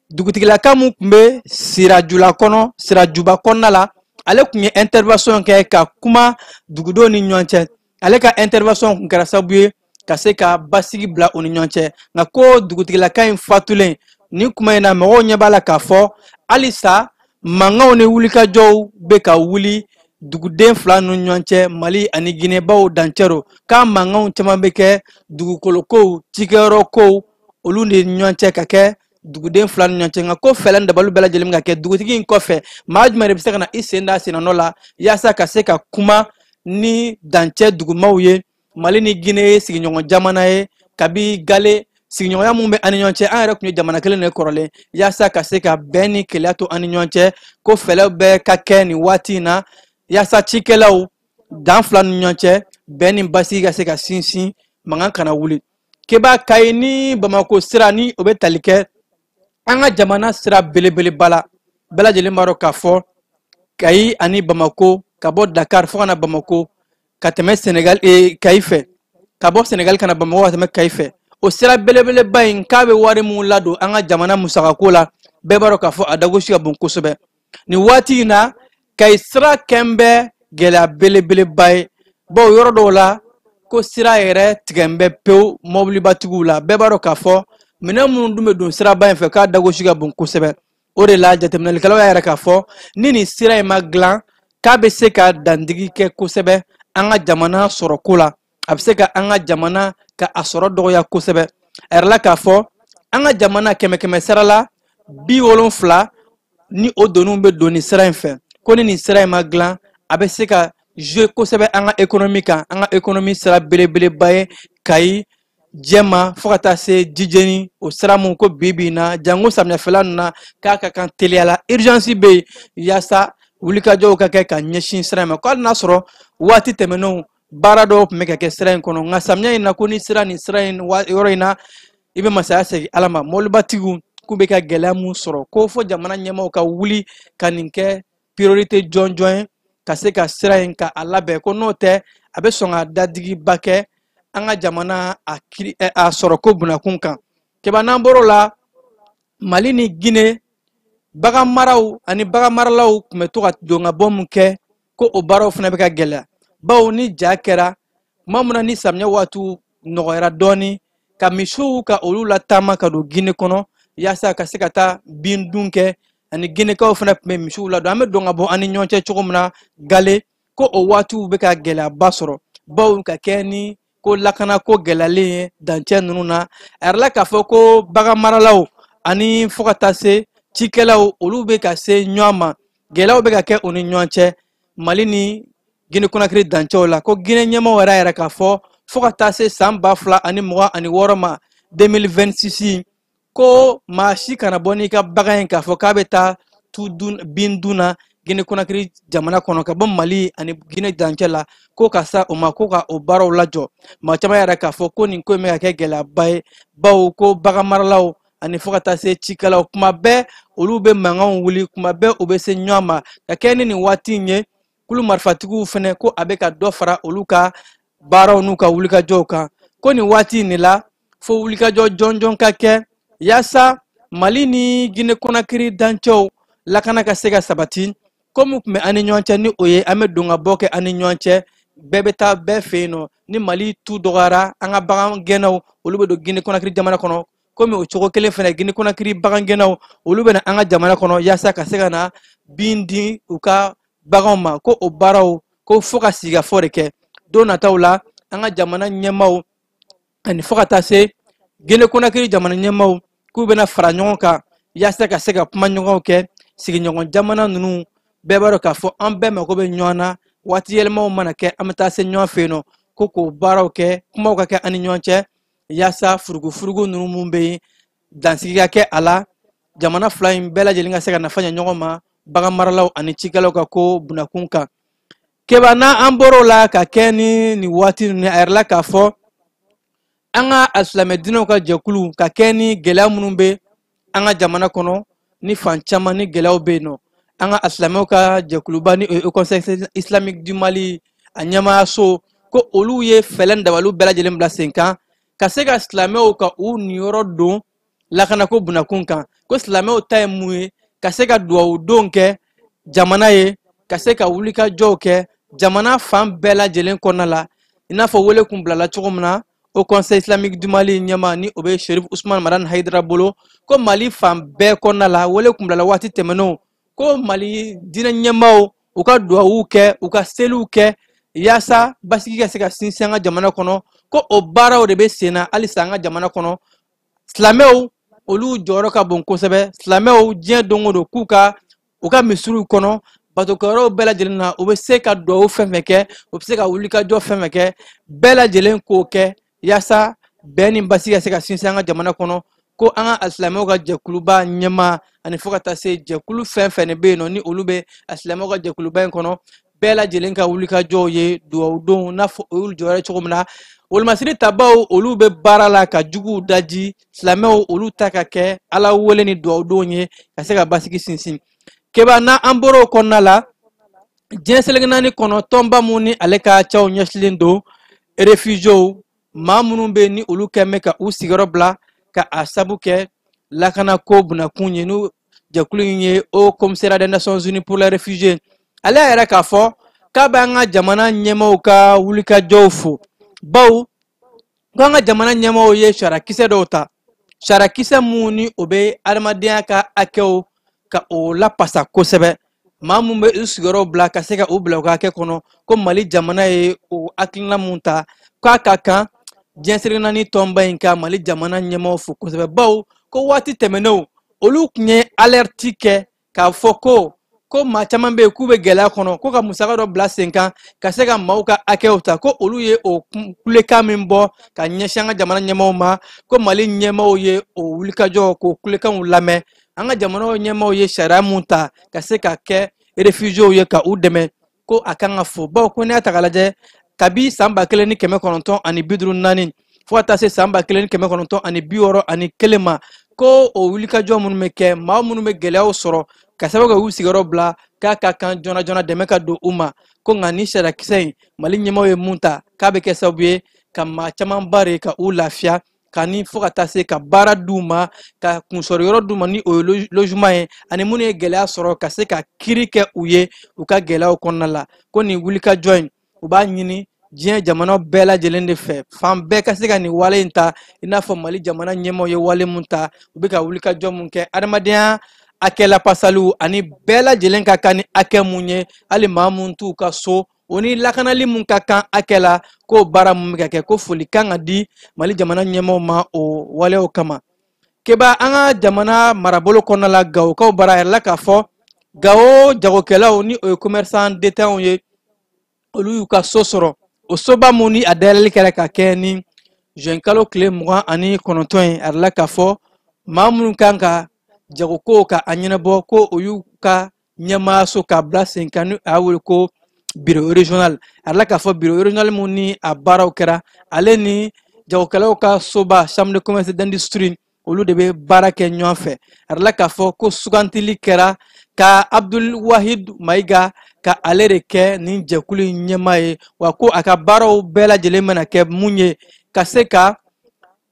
dugutigilaka mun tun bɛ Sirajula kɔnɔ, Sirajuba kɔnɔna la, ale tun ye intervention kɛ ka kuma dugudenw ni ɲɔgɔn cɛ. Ale ka intervention tun kɛra sababu ye ka se ka basigi bila u ni ɲɔgɔn cɛ. Nka ko dugutigilaka in fatulen nin kuma in na, mɔgɔw ɲɛ b'a la k'a fɔ halisa mankanw ni wulikajɔw bɛ ka wuli. Duguden fila ninnu ɲɔgɔn cɛ, Mali ani Guinée baw dancɛ ro, k'a mankanw caman bɛ kɛ dugukolo kow, cikɛyɔrɔ kow, olu ni ɲɔgɔn cɛ ka kɛ duguden fila ni ɲɔgɔn cɛ. Nka ko fɛɛrɛ ni dabaliw bɛɛ lajɛlen bɛ ka kɛ dugutigi in kɔfɛ, maa jumɛn de bɛ se ka na i sen da sennɔ la yaasa ka se ka kuma ni dancɛ dugumaw ye? Mali ni Guinée ye sigiɲɔgɔn jamana ye kabi gale, sigiɲɔgɔnya mun bɛ an ni ɲɔgɔn cɛ, an yɛrɛ tun ye jamana kelen de kɔrɔlen, yaasa ka se ka bɛn ni keleya to an ni ɲɔgɔn cɛ, ko fɛɛrɛw bɛɛ ka kɛ nin waati in na yaasa cikɛlaw dan fila ni ɲɔgɔn cɛ, bɛn ni basigi ka se ka sinsin, mankan kana wuli. Keba, Kayi ni Bamako sira ni o bɛ tali kɛ an ka jamana sira belebeleba la, bɛɛ lajɛlen b'a dɔn k'a fɔ Kayi ani Bamako, ka bɔ Dakar fo ka na Bamako ka tɛmɛ Senegal, Kayi fɛ, ka bɔ Senegal ka na Bamako ka tɛmɛ Kayi fɛ, o sira belebeleba in k'a bɛ wari mun ladon an ka jamana musakako la, bɛɛ b'a dɔn k'a fɔ a dagosi ka bon kosɛbɛ. Nin waati in na, Kayi sira kɛn bɛ gɛlɛya belebeleba ye, bawo yɔrɔ dɔw la ko sira yɛrɛ tigɛn bɛ pewu mɔbilibatigiw la. Bɛɛ b'a dɔn k'a fɔ minɛn minnu dun bɛ don siraba in fɛ, k'a dagosi ka bon kosɛbɛ. O de la jateminɛlikɛlaw y'a yɛrɛ k'a fɔ ni nin sira in ma dilan, k'a bɛ se ka dandigi kɛ kosɛbɛ an ka jamana sɔrɔko la, a bɛ se ka an ka jamana ka a sɔrɔ dɔgɔya kosɛbɛ. A yɛrɛ la k'a fɔ an ka jamana kɛmɛ kɛmɛ sara la 70 ni o doniw bɛ don nin sira in fɛ, ko ni nin sira in ma dilan, a bɛ se ka jouer kosɛbɛ an ka économie kan. An ka économie sira belebeleba ye Kayi Jɛma fo ka taa se Jijeni, o sira mun ko bi bi in na, jango samiyɛfɛla ninnu na, k'a ka kan teliya la, urgence bɛ yen yaasa wulikajɔw ka kɛ ka ɲɛsin sira in ma. Ko hali n'a sɔrɔ waati tɛmɛnenw baara dɔw tun bɛ ka kɛ sira in kɔnɔ, nka samiya in na ko ni sira nin sira in yɔrɔ in na, i bɛ masaya segin Ala ma. Mɔbilibatigiw k'u bɛ ka gɛlɛya mun sɔrɔ, ko fo jamana ɲɛmaaw ka wuli ka nin kɛ priorité jɔnjɔn ye, ka se ka sira in ka a labɛn, ko n'o tɛ a bɛ sɔn ka dadigiba kɛ an ka jamana a kiri a sɔrɔko bunakun kan. Keba, n'an bɔr'o la, Mali ni Guinée bagan maraw ani bagan maralaw tun bɛ to ka don ka bɔ mun kɛ, ko o baaraw fana bɛ ka gɛlɛya, bawo ni ja kɛra tuma min na, ni samiya waatiw nɔgɔyara dɔɔni, ka misiw ka olu lataama ka don Guinée kɔnɔ yaasa ka se ka taa bin dun kɛ, ani Guinékaw fana tun bɛ misiw ladon, an bɛ don ka bɔ an ni ɲɔgɔn cɛ cogo min na gale, ko o waatiw bɛ ka gɛlɛyaba sɔrɔ, bawo ka kɛ ni ko lakana ko gɛlɛyalen ye dancɛ ninnu na. A yɛrɛ la k'a fɔ ko bagan maralaw ani fo ka taa se cikɛlaw, olu bɛ ka se ɲɔgɔn ma, gɛlɛyaw bɛ ka kɛ u ni ɲɔgɔn cɛ Mali ni Guinée Conakry dancɛw la. Ko Guinée ɲɛmaaw yɛrɛ yɛrɛ k'a fɔ fo ka taa se san 2026 ma, 2026, ko maa si kana bɔ n'i ka bagan ye k'a fɔ k'a bɛ taa tu dun, bin dun na Guinée Conakry jamana kɔnɔ, ka bɔ Mali ani Guinée dancɛ la, ko ka sa o ma, ko ka o baaraw lajɔ. Maa caman yɛrɛ k'a fɔ ko nin ko in bɛ ka kɛ gɛlɛyaba ye, bawo ko bagan maralaw ani fo ka taa se cikɛlaw, kuma bɛɛ olu bɛ mankanw wuli, kuma bɛɛ u bɛ se ɲɔgɔn ma. Ka kɛ ni nin waati in ye, kulu marifatigiw fɛnɛ ko a bɛ ka dɔ fara olu ka baaraw n'u ka wulikajɔw kan, ko nin waati in de la fo wulikajɔ jɔnjɔn ka kɛ yaasa Mali ni Guinée Conakry dancɛw lakana ka se ka sabati. Komi tun bɛ an ni ɲɔgɔn cɛ, ni o ye an bɛ don ka bɔ kɛ an ni ɲɔgɔn cɛ, bɛɛ bɛ taa bɛɛ fɛ yen nɔ, ni Mali tu dɔgɔyara, an ka bagan gɛnnaw olu bɛ don Guinée Conakry jamana kɔnɔ, komi o cogo kelen fɛnɛ Guinée Conakry bagan gɛnnaw olu bɛ na an ka jamana kɔnɔ yaasa ka se ka na bin di u ka baganw ma, ko o baaraw ko fo ka sigikafɔ de kɛ don nataw la an ka jamana ɲɛmaaw ani fo ka taa se Guinée Conakry jamana ɲɛmaaw, k'u bɛna fara ɲɔgɔn kan yaasa ka se ka kuma ɲɔgɔnw kɛ. Sigiɲɔgɔn jamana ninnu bɛɛ b'a dɔn k'a fɔ an bɛɛ mako bɛ ɲɔgɔn na, waati yɛlɛmaw mana kɛ an bɛ taa se ɲɔgɔn fɛ yen nɔ, ko k'o baaraw kɛ, kumaw ka kɛ an ni ɲɔgɔn cɛ yaasa furugufurugu ninnu mun bɛ yen, dansigi ka kɛ a la, jamana fila in bɛɛ lajɛlen ka se ka nafa ɲɛ ɲɔgɔn ma bagan maralaw ani cikɛlaw ka ko bunakun kan. Keba, n'an bɔr'o la, ka kɛ ni nin waati ninnu, a yɛrɛ la k'a fɔ an ka alisilamɛ diinɛw ka jɛkulu, ka kɛ ni gɛlɛya minnu bɛ an ka jamana kɔnɔ, ni fan caman ni gɛlɛyaw bɛ yen nɔ, an ka alisilamɛw ka jɛkuluba ni o ye Conseil islamique du Mali a ɲɛmaayaso, ko olu ye fɛɛrɛ ni dabaliw bɛɛ lajɛlen bila sen kan ka se ka silamɛw ka u niyɔrɔ don lakanako bunakun kan. Ko silamɛw ta ye mun ye? Ka se ka duwawu don kɛ jamana ye, ka se ka wulikajɔw kɛ jamana fan bɛɛ lajɛlen kɔnɔna la, i n'a fɔ wele kun bilala cogo min na au Conseil islamique du Mali ɲɛma ni o bɛ Sherif Usman Madani Hayidara bolo, ko Mali fan bɛɛ kɔnɔna la wele kun bilala waati tɛmɛnenw, ko Mali diinɛ ɲɛmaaw u ka duwawu kɛ, u ka seliw kɛ yaasa basigi ka se ka sinsin an ka jamana kɔnɔ. Ko o baaraw de bɛ sen na halisa an ka jamana kɔnɔ. Silamɛw olu jɔyɔrɔ ka bon kosɛbɛ. Silamɛw diɲɛ don o don k'u ka u ka misiriw kɔnɔ, batokɛyɔrɔw bɛɛ lajɛlen na, u bɛ se ka duwawu fɛn fɛn kɛ, u bɛ se ka wulikajɔ fɛn fɛn kɛ, bɛɛ lajɛlen k'o kɛ yaasa bɛn ni basigi ka se ka sinsin an ka jamana kɔnɔ. Ko an ka alisilamɛw ka jɛkuluba ɲɛmaa ani fo ka taa se jɛkulu fɛn fɛn de bɛ yen nɔ ni olu bɛ alisilamɛw ka jɛkuluba in kɔnɔ, bɛɛ lajɛlen ka wulikajɔw ye duwawudonw n'a fɔ o y'olu jɔyɔrɔ ye cogo min na. Wolomasiri tabaw olu bɛ baara la ka juguw daji, silamɛw olu ta ka kɛ Ala wele ni duwawudonw ye ka se ka basigi sinsin. Keba, n'an bɔra o kɔnɔna la, diɲɛ seleke naani kɔnɔ tɔnba mun ni ale ka caw ɲɛsinnen don réfugiés, maa minnu bɛ ni olu kɛn bɛ ka u sigiyɔrɔ bila ka a sabu kɛ lakanako bunakun ye, n'u jɛkulu in ye Haut Commissariat des Nations Unies pour les réfugiés, ale y'a yɛrɛ k'a fɔ k'a bɛ an ka jamana ɲɛmaaw ka wulikajɔw fo, bawo ko an ka jamana ɲɛmaaw ye sariyakisɛ dɔw ta, sariyakisɛ mun ni o bɛ adamadenya ka hakɛw ka o lapasa kosɛbɛ. Maa mun bɛ u sigiyɔrɔ bila ka se ka u bila u ka hakɛ kɔnɔ, ko Mali jamana ye o hakilina mun ta, k'a ka kan diɲɛ seleke naani tɔnba in ka Mali jamana ɲɛmaaw fo kosɛbɛ, bawo ko waati tɛmɛnenw olu tun ye alerte kɛ k'a fɔ ko maa caman bɛ yen k'u bɛ gɛlɛya kɔnɔ, ko ka musaka dɔ bila sen kan ka se ka maaw ka hakɛw ta. Ko olu ye o kulekan min bɔ ka ɲɛsin an ka jamana ɲɛmaaw ma, ko Mali ɲɛmaaw ye o wulikajɔ k'o kulekanw lamɛn. An ka jamana ɲɛmaaw ye sariya mun ta ka se ka kɛ réfugiés ye ka u dɛmɛ, ko a kan ka fo, bawo ko n'i y'a ta k'a lajɛ kabi san 1954 fo ka taa se san 1961 ma, ko o wulikajɔ minnu bɛ kɛ, maa minnu bɛ gɛlɛyaw sɔrɔ ka sababu kɛ u sigiyɔrɔ bila, k'a ka kan joona joona dɛmɛ ka don u ma. Ko nka ni sariyakisɛ in Mali ɲɛmaaw ye mun ta, k'a bɛ kɛ sababu ye ka maa caman ba de ka u lafiya, ka ni fo ka taa se ka baara d'u ma, ka kunsɔrɔ yɔrɔ d'u ma ni o ye logement ye, ani minnu ye gɛlɛya sɔrɔ ka se ka kiiri kɛ u ye u ka gɛlɛyaw kɔnɔna la. Ko nin wulikajɔ in u b'a ɲini diɲɛ jamana bɛɛ lajɛlen de fɛ, fan bɛɛ ka se ka nin wale in ta, i n'a fɔ Mali jamana ɲɛmaaw ye wale mun ta, u bɛ ka wulikajɔ mun kɛ adamadenya hakɛ lapasaliw ani bɛɛ lajɛlen ka kan ni hakɛ mun ye, hali maa mun t'u ka so, o ni lakanali mun ka kan hakɛ la, k'o baara mun bɛ ka kɛ, ko foli kan ka di Mali jamana ɲɛmaaw ma o waleyaw kama. Keba, an ka jamana marabolo kɔnɔna la, Gawokaw bara a yɛrɛ la k'a fɔ Gawo jagokɛlaw ni o ye commerçant détaillants ye, olu y'u ka so sɔrɔ. O soba mun ni a dayɛlɛli kɛra ka kɛ ni juin kalo tile 29 ye, a yɛrɛ la k'a fɔ maa minnu kan ka jagokow ka a ɲɛnabɔ, ko o y'u ka ɲɛmaayaso k'a bila sen kan ni a y'a wele ko bureau régional. A yɛrɛ la k'a fɔ bureau régional mun ni a baaraw kɛra, ale ni jagokɛlaw ka soba chambre de commerce d'industrie olu de bɛ baara kɛ ɲɔgɔn fɛ. A yɛrɛ la k'a fɔ ko sugantili kɛra ka Abdul Wahid Mayiga ka ale de kɛ nin jɛkulu in ɲɛmaa ye, wa ko a ka baaraw bɛɛ lajɛlen bɛna kɛ mun ye ka se ka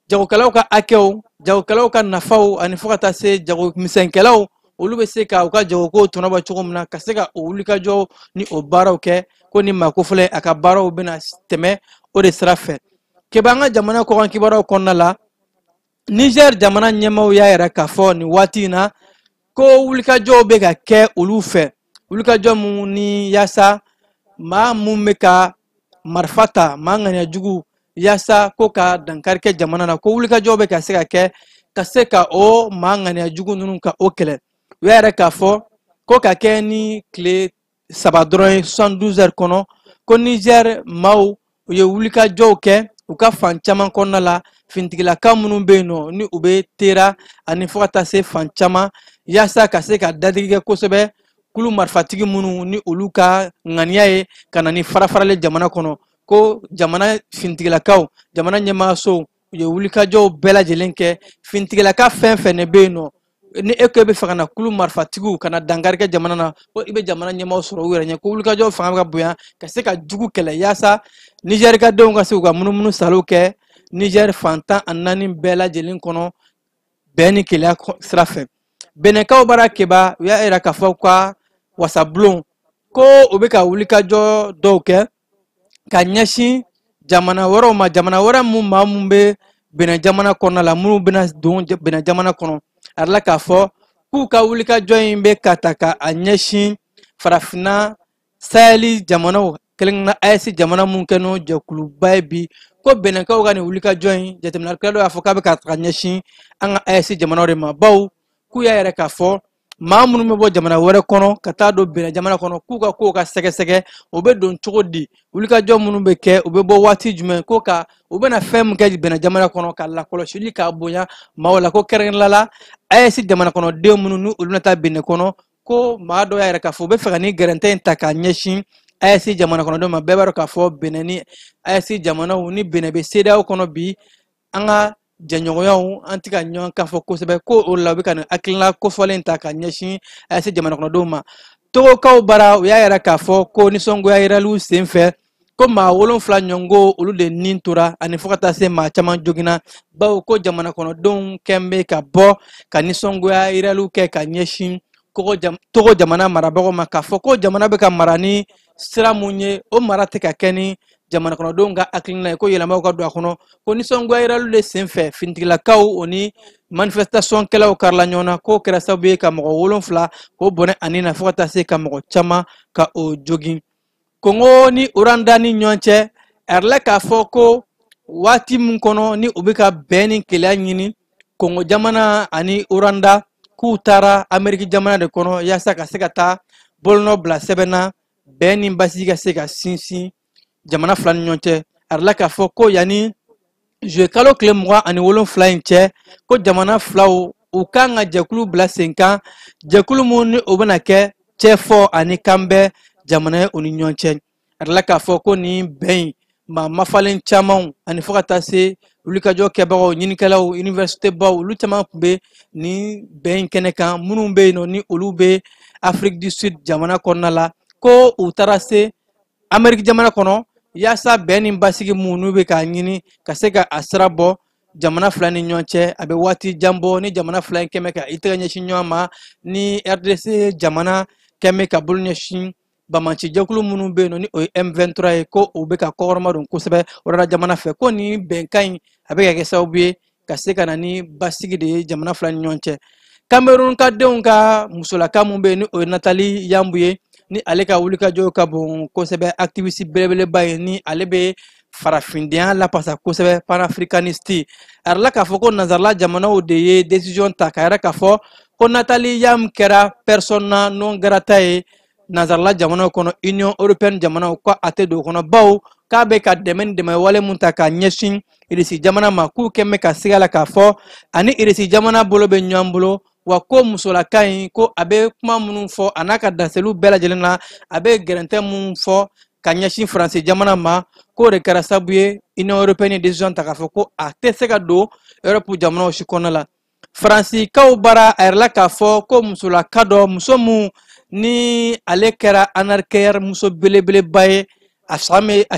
jagokɛlaw ka hakɛw, jagokɛlaw ka nafaw ani fo ka taa se jagomisɛnkɛlaw olu bɛ se ka u ka jagokow tɔnɔbɔ cogo min na, ka se ka o wulikajɔ ni o baaraw kɛ. Ko ni maa kofɔlen a ka baaraw bɛna tɛmɛ o de sira fɛ. Keba, an ka jamana kɔkan kibaruyaw kɔnɔna la, Niger jamana ɲɛmaaw y'a yira k'a fɔ nin waati in na ko wulikajɔw bɛ ka kɛ olu fɛ, wulikajɔ mun ni yaasa maa mun bɛ ka marifa ta, maa ŋaniya jugu, yaasa ko ka dankari kɛ jamana na, ko wulikajɔw bɛ ka se ka kɛ ka se ka o maa ŋaniya jugu ninnu ka o kɛlɛ. U y'a yira k'a fɔ ko ka kɛ ni tile 3 dɔrɔn ye, 72 heures kɔnɔ, ko Niger maaw u ye wulikajɔw kɛ u ka fan caman kɔnɔna la, finitigilaka minnu bɛ yen nɔ ni u bɛ Tera ani fo ka taa se fan caman, yaasa ka se ka dadigi kɛ kosɛbɛ kulu marifatigi minnu ni olu ka ŋaniya ye ka na ni farafarali jamana kɔnɔ. Ko jamana finitigilakaw, jamana ɲɛmaayasow u ye wulikajɔw bɛɛ lajɛlen kɛ. Finitigilaka fɛn fɛn de bɛ yen nɔ ni e ko e bɛ fɛ ka na kulu marifatigiw ka na dankari kɛ jamana na, ko i bɛ jamana ɲɛmaaw sɔrɔ u yɛrɛ ɲɛ, ko wulikajɔw fanga bɛ ka bonya ka se ka jugu kɛlɛ yaasa Nizɛri ka denw ka se k'u ka munumunu salow kɛ Nizɛri fan 14 bɛɛ lajɛlen kɔnɔ bɛn ni kelenya sira fɛ. Benɛkaw bara Keba, u y'a yira k'a fɔ ka wasabulon ko u bɛ ka wulikajɔ dɔw kɛ ka ɲɛsin jamana wɛrɛw ma, jamana wɛrɛ mun maa mun bɛ Benɛ jamana kɔnɔna la, minnu bɛna don Benɛ jamana kɔnɔ. A yirala k'a fɔ k'u ka wulikajɔ in bɛ ka ta ka a ɲɛsin farafinna Sahel jamanaw kelen AES jamana mun kɛ n'o jɛkuluba ye bi ko Benɛnkaw ka nin wulikajɔ in jateminɛkɛla dɔw y'a fɔ k'a bɛ ka taga ɲɛsin an ka AES jamanaw de ma, bawo k'u y'a yɛrɛ k'a fɔ maa minnu bɛ bɔ jamana wɛrɛ kɔnɔ ka taa don Benin jamana kɔnɔ k'u ka kow ka sɛgɛsɛgɛ, o bɛ don cogo di, wulikajɔ minnu bɛ kɛ u bɛ bɔ waati jumɛn, ko ka u bɛna fɛn min kɛ Benin jamana kɔnɔ ka lakɔlɔsili k'a bonya maaw la, ko kɛrɛnkɛrɛnnenya la AES jamana kɔnɔden minnu ni olu bɛna taa Benin kɔnɔ, ko maa dɔw y'a yɛrɛ k'a fɔ u bɛ fɛ ka nin gɛrɛntɛ in ta k'a ɲɛsin AES jamana kɔnɔdenw ma. Bɛɛ b'a dɔn k'a fɔ Benin ni AES jamanaw ni Benin bɛ CEDEAO kɔnɔ bi, an ka jɛɲɔgɔnyaw an tɛ ka ɲɔgɔn kan fɔ kosɛbɛ, ko o la u bɛ ka nin hakilina kofɔlen ta ka ɲɛsin AES jamana kɔnɔdenw ma. Togokaw bara u y'a yɛrɛ k'a fɔ ko nisɔngoya yiraliw senfɛ ko maa 7 ɲɔgɔnko olu de nin tora ani fo ka taa se maa caman joginna, bawo ko jamana kɔnɔdenw kɛn bɛ ka bɔ ka nisɔngoya yiraliw kɛ ka ɲɛsin Togo jamana marabagaw ma, k'a fɔ ko jamana bɛ ka mara ni sira mun ye, o mara tɛ ka kɛ ni jamana kɔnɔdenw ka hakilina ye, ko yɛlɛmaw ka don a kɔnɔ, ko nisɔngoya yiraliw de senfɛ finitigilakaw o ni manifestation kɛlaw karila ɲɔgɔn na, k'o kɛra sababu ye ka mɔgɔ 7 k'o bɔnɛ ani na fo ka taa se ka mɔgɔ caman ka o jogin. Kongo ni Rwanda ni ɲɔgɔn cɛ, a yɛrɛ k'a fɔ ko waati min kɔnɔ ni u bɛ ka bɛn ni kelenya ɲini Kongo jamana ani Rwanda, k'u taara Ameriki jamana de kɔnɔ yaasa ka se ka taa bolonɔ bila sɛbɛn na bɛn ni basigi ka se ka sinsin jamana fila ni ɲɔgɔn cɛ. A yɛrɛ k'a fɔ ko yanni juillet kalo tile 27 in cɛ, ko jamana filaw u kan ka jɛkulu bila sen kan, jɛkulu mun ni o bɛna kɛ cɛfɔ ani kanbɛn jamana ye u ni ɲɔgɔn cɛ. A yɛrɛ k'a fɔ ko nin bɛn in maa mafalen camanw ani fo ka taa se wulikajɔ kɛbagaw, ɲinikɛlaw, université baw, olu caman tun bɛ nin bɛn in kɛnɛ kan, minnu bɛ yen nɔ ni olu bɛ Afrique du Sud jamana kɔnɔna la, ko u taara se Amérique jamana kɔnɔ yaasa bɛn ni basigi mun n'u bɛ k'a ɲini ka se ka a sira bɔ jamana fila ni ɲɔgɔn cɛ. A bɛ waati jan bɔ ni jamana fila in kɛmɛ ka i tɛgɛ ɲɛsin ɲɔgɔn ma, ni RDC jamana kɛmɛ ka bolo ɲɛsin banbaanci jɛkulu minnu bɛ yen nɔ ni o ye M23 ye, ko o bɛ ka kɔkɔrɔma don kosɛbɛ Rwanda jamana fɛ, ko nin bɛnkan in a bɛ ka kɛ sababu ye ka se ka na ni basigi de ye jamana fila ni ɲɔgɔn cɛ. Cameroun ka denw ka musolaka mun bɛ yen ni o ye Nathalie Yamb ye, ni ale ka wulikajɔw ka bon kosɛbɛ, activiste belebeleba ye, ni ale bɛ farafindenya lapasa kosɛbɛ, panafricaniste. A yɛrɛ la k'a fɔ ko nanzarala jamanaw de ye décision ta k'a yɛrɛ k'a fɔ ko Nathalie Yamb kɛra persona non grata ye nanzarala jamanaw kɔnɔ, Union européenne jamanaw, ko a tɛ don o kɔnɔ, bawo k'a bɛ ka dɛmɛ ni dɛmɛ wale mun ta k'a ɲɛsin Irisi jamana ma, k'u kɛn bɛ ka siga la k'a fɔ ani Irisi jamana bolo bɛ ɲɔgɔn bolo, wa ko musolaka in ko a bɛ kuma minnu fɔ a n'a ka daseliw bɛɛ lajɛlen na, a bɛ gɛrɛntɛ mun fɔ ka ɲɛsin Faransi jamana ma, k'o de kɛra sababu ye Union européenne ye décision ta k'a fɔ ko a tɛ se ka don Europe jamanaw si kɔnɔna la. Faransikaw bara a yɛrɛ la k'a fɔ ko musolaka dɔ, muso mun ni ale kɛra anarcheur muso belebeleba ye, a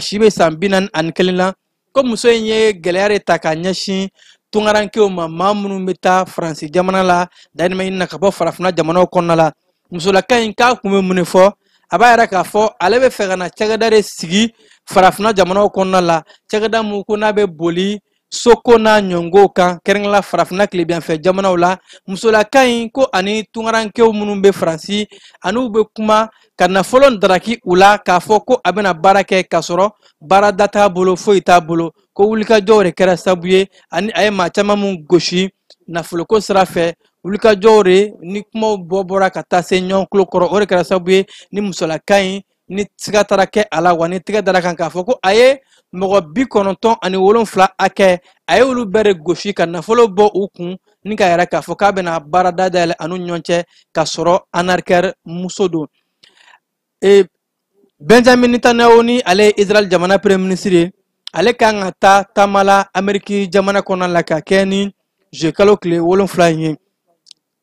si bɛ san 41 na, ko muso in ye gɛlɛya de ta k'a ɲɛsin tunkarankew ma, maa minnu bɛ taa Faransi jamana la dayirimɛ ɲini na ka bɔ farafinna jamanaw kɔnɔna la. Musolaka in k'a kun bɛ mun de fɔ? A b'a yɛrɛ k'a fɔ ale bɛ fɛ ka na cakɛda de sigi farafinna jamanaw kɔnɔna la, cakɛda mun ko n'a bɛ boli soko n'a ɲɔngow kan, kɛrɛnkɛrɛnnenya farafinna tilebinyanfɛ jamanaw la. Musolaka in ko ani tunkarankew minnu bɛ Faransi, an'u bɛ kuma ka nafolo daraki u la k'a fɔ ko a bɛna baara kɛ k'a sɔrɔ baarada t'a bolo, foyi t'a bolo, ko wulikajɔw de kɛra sababu ye ani a ye maa caman mun gosi nafoloko sira fɛ. Wulikajɔw de ni kumaw bɔ bɔra ka taa se ɲɔgɔn tulo kɔrɔ, o de kɛra sababu ye ni musolaka in ni siga taara kɛ a la, wa ni tɛgɛ dara kan k'a fɔ ko a ye mɔgɔ 97 hakɛ, a ye olu bɛɛ de gosi ka nafolo bɔ u kun ni k'a yɛrɛ k'a fɔ k'a bɛna baarada dayɛlɛ a n'u ɲɔgɔn cɛ k'a sɔrɔ anarcheur muso don. Benjamin Netanyahu ni ale ye Israël jamana premier ministre ye, ale kan ka taa taama la Amérique jamana kɔnɔna la ka kɛ ni juillet kalo tile 7 in ye.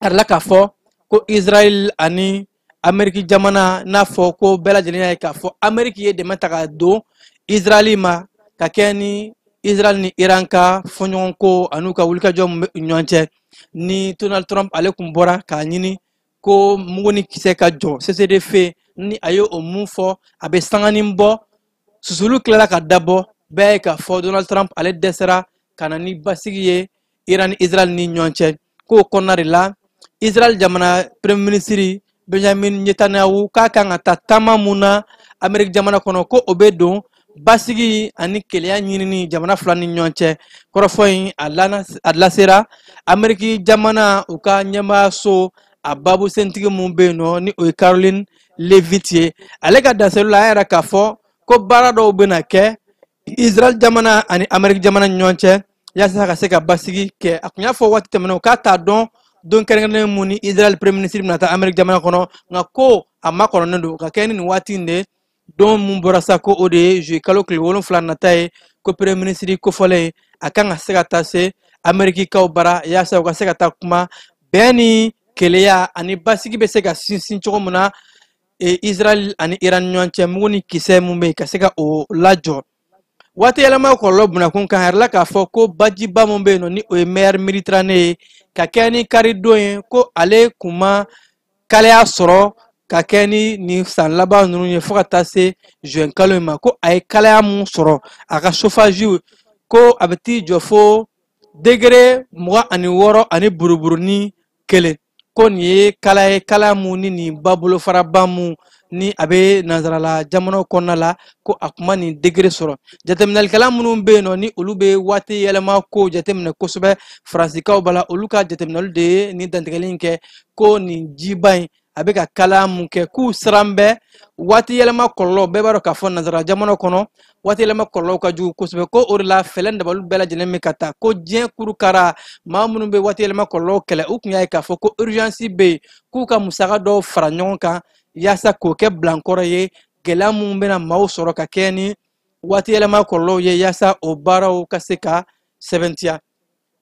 A yɛrɛ k'a fɔ ko Israël ani Amérique jamana n'a fɔ ko bɛɛ lajɛlen y'a ye k'a fɔ Amérique ye dɛmɛ ta ka don Israël ma ka kɛ ni Israël ni Iran ka fɔɲɔgɔnko an'u ka wulikajɔ min bɛ u ɲɔgɔn cɛ, ni Donald Trump ale kun bɔra k'a ɲini ko mugu ni kisɛ ka jɔ CCDF, ni a ye o mun fɔ a bɛ sanganin bɔ, susulu tilala ka dabɔ, bɛɛ ye k'a fɔ Donald Trump ale dɛsɛra ka na ni basigi ye Iran ni Israël ni ɲɔgɔn cɛ. K'o kɔnɔna de la Israël jamana premier ministre Benjamin Netanyahu k'a kan ka taa taama mun na Ameriki jamana kɔnɔ, ko o bɛ don basigi ani kelenya ɲinini jamana fila ni ɲɔgɔn cɛ. Kɔrɔfɔ in a lasera Ameriki jamana u ka ɲɛmaayaso a babu sentigi mun bɛ yen nɔ, ni o ye Caroline Leavitt ye. Ale ka daseliw la, a y'a yira k'a fɔ ko baara dɔw bɛna kɛ Israel jamana ani Ameriki jamana ni ɲɔgɔn cɛ yaasa ka se ka basigi kɛ. A kun y'a fɔ waati tɛmɛnenw k'a t'a dɔn don kɛrɛnkɛrɛnnen mun ni Israel premier ministre bɛna taa Ameriki jamana kɔnɔ, nka ko a makɔnɔnen don ka kɛ ni nin waati in de don mun bɔra sa, ko o de ye juillet kalo tile 7 nata ye, ko premier ministre kofɔlen a kan ka se ka taa se Amerikikaw bara yaasa u ka se ka taa kuma bɛn ni keleya ani basigi bɛ se ka sinsin cogo min na Israel ani Iran ɲɔgɔn cɛ, mugu ni kisɛ mun bɛ yen ka se ka o lajɔ. Waati yɛlɛma kɔlɔlɔ bunakun kan, a yɛrɛ la k'a fɔ ko bajiba mun bɛ yen nɔ, ni o ye mer Méditerranée ye, ka kɛ ni karidon ye, ko ale kun ma kalaya sɔrɔ ka kɛ ni nin san laban ninnu ye fo ka taa se juin kalo in ma, ko a ye kalaya mun sɔrɔ a ka chauffage, ko a bɛ t'i jɔ fo degré 26 ani buruburuni 1, ko nin ye kalaya ye, kalaya mun ni nin ba bolofaraba mun ni a bɛ nanzarala jamanaw kɔnɔna la, ko a kuma nin degré sɔrɔ. Jateminɛlikɛla minnu bɛ yen nɔ, ni olu bɛ waati yɛlɛma ko jateminɛ kosɛbɛ Faransikaw bala, olu ka jateminɛli de ye nin dantigɛli in kɛ, ko nin jiba in a bɛ ka kalaya mun kɛ, k'u siran bɛ waati yɛlɛma kɔlɔlɔ. Bɛɛ b'a dɔn k'a fɔ nanzara jamanaw kɔnɔ waati yɛlɛma kɔlɔlɔw ka jugu kosɛbɛ, ko o de la fɛɛrɛ dabaliw bɛɛ lajɛlen bɛ ka taa, ko diɲɛ kurukara maa minnu bɛ waati yɛlɛma kɔlɔlɔw kɛlɛ, u tun y'a ye k'a fɔ ko urgence bɛ yen, k'u ka musaka dɔw fara ɲɔgɔn kan yaasa k'o kɛ bilankɔrɔ ye gɛlɛya minnu bɛna maaw sɔrɔ ka kɛ ni waati yɛlɛma kɔlɔlɔw ye, yaasa o baaraw ka se ka sɛbɛntiya.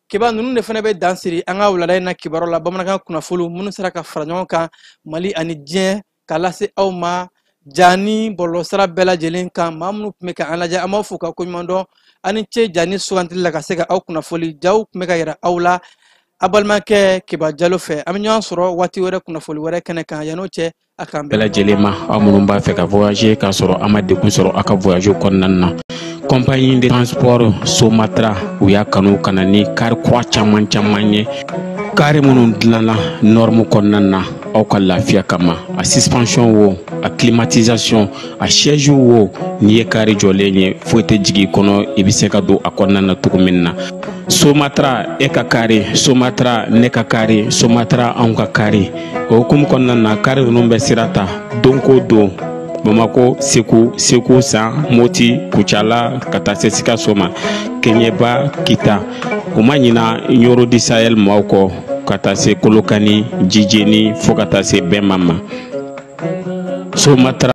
Kiba ninnu de fana bɛ dan siri an ka wulada in na kibaruyaw la, bamanankan kunnafoniw minnu sera ka fara ɲɔgɔn kan Mali ani diɲɛ ka lase aw ma ja ni bɔlɔlɔsira bɛɛ lajɛlen kan. Maa minnu tun bɛ ka an lajɛ, an b'aw fo ka koɲuman dɔn, aw ni ce ja ni sugantili la ka se ka aw kunnafoli jaw tun bɛ ka yira aw la a balimakɛ Keba Jalo fɛ. An bɛ ɲɔgɔn sɔrɔ waati wɛrɛ kunnafoli wɛrɛ kɛnɛ kan, yan'o cɛ a k'an bɛn. Bɛɛ lajɛlen ma, aw minnu b'a fɛ ka voyager k'a sɔrɔ a ma degun sɔrɔ aw ka voyage kɔnɔna na, compagnie de transport Somatra u y'a kanu ka na ni car kura caman caman ye, kari minnu dilanna norme kɔnɔna na aw ka lafiya kama. A suspension wo, a climatisation, a siège wo, n'i ye kari jɔlen ye foyi tɛ jigin i kɔnɔ, i bɛ se ka don a kɔnɔna na cogo min na. Somatra e ka kari, Somatra ne ka kari, Somatra anw ka kari. O hukumu kɔnɔna na, kari ninnu bɛ sira ta don ko don Bamako, Segu, Segu San, Moti, Kucala ka taa se Sikaso ma, Keɲeba, Kita. U ma ɲina Ɲoro di Sahel maaw kɔ ka taa se Kolokani, Jijeni fo ka taa se Bɛnma ma. Somatra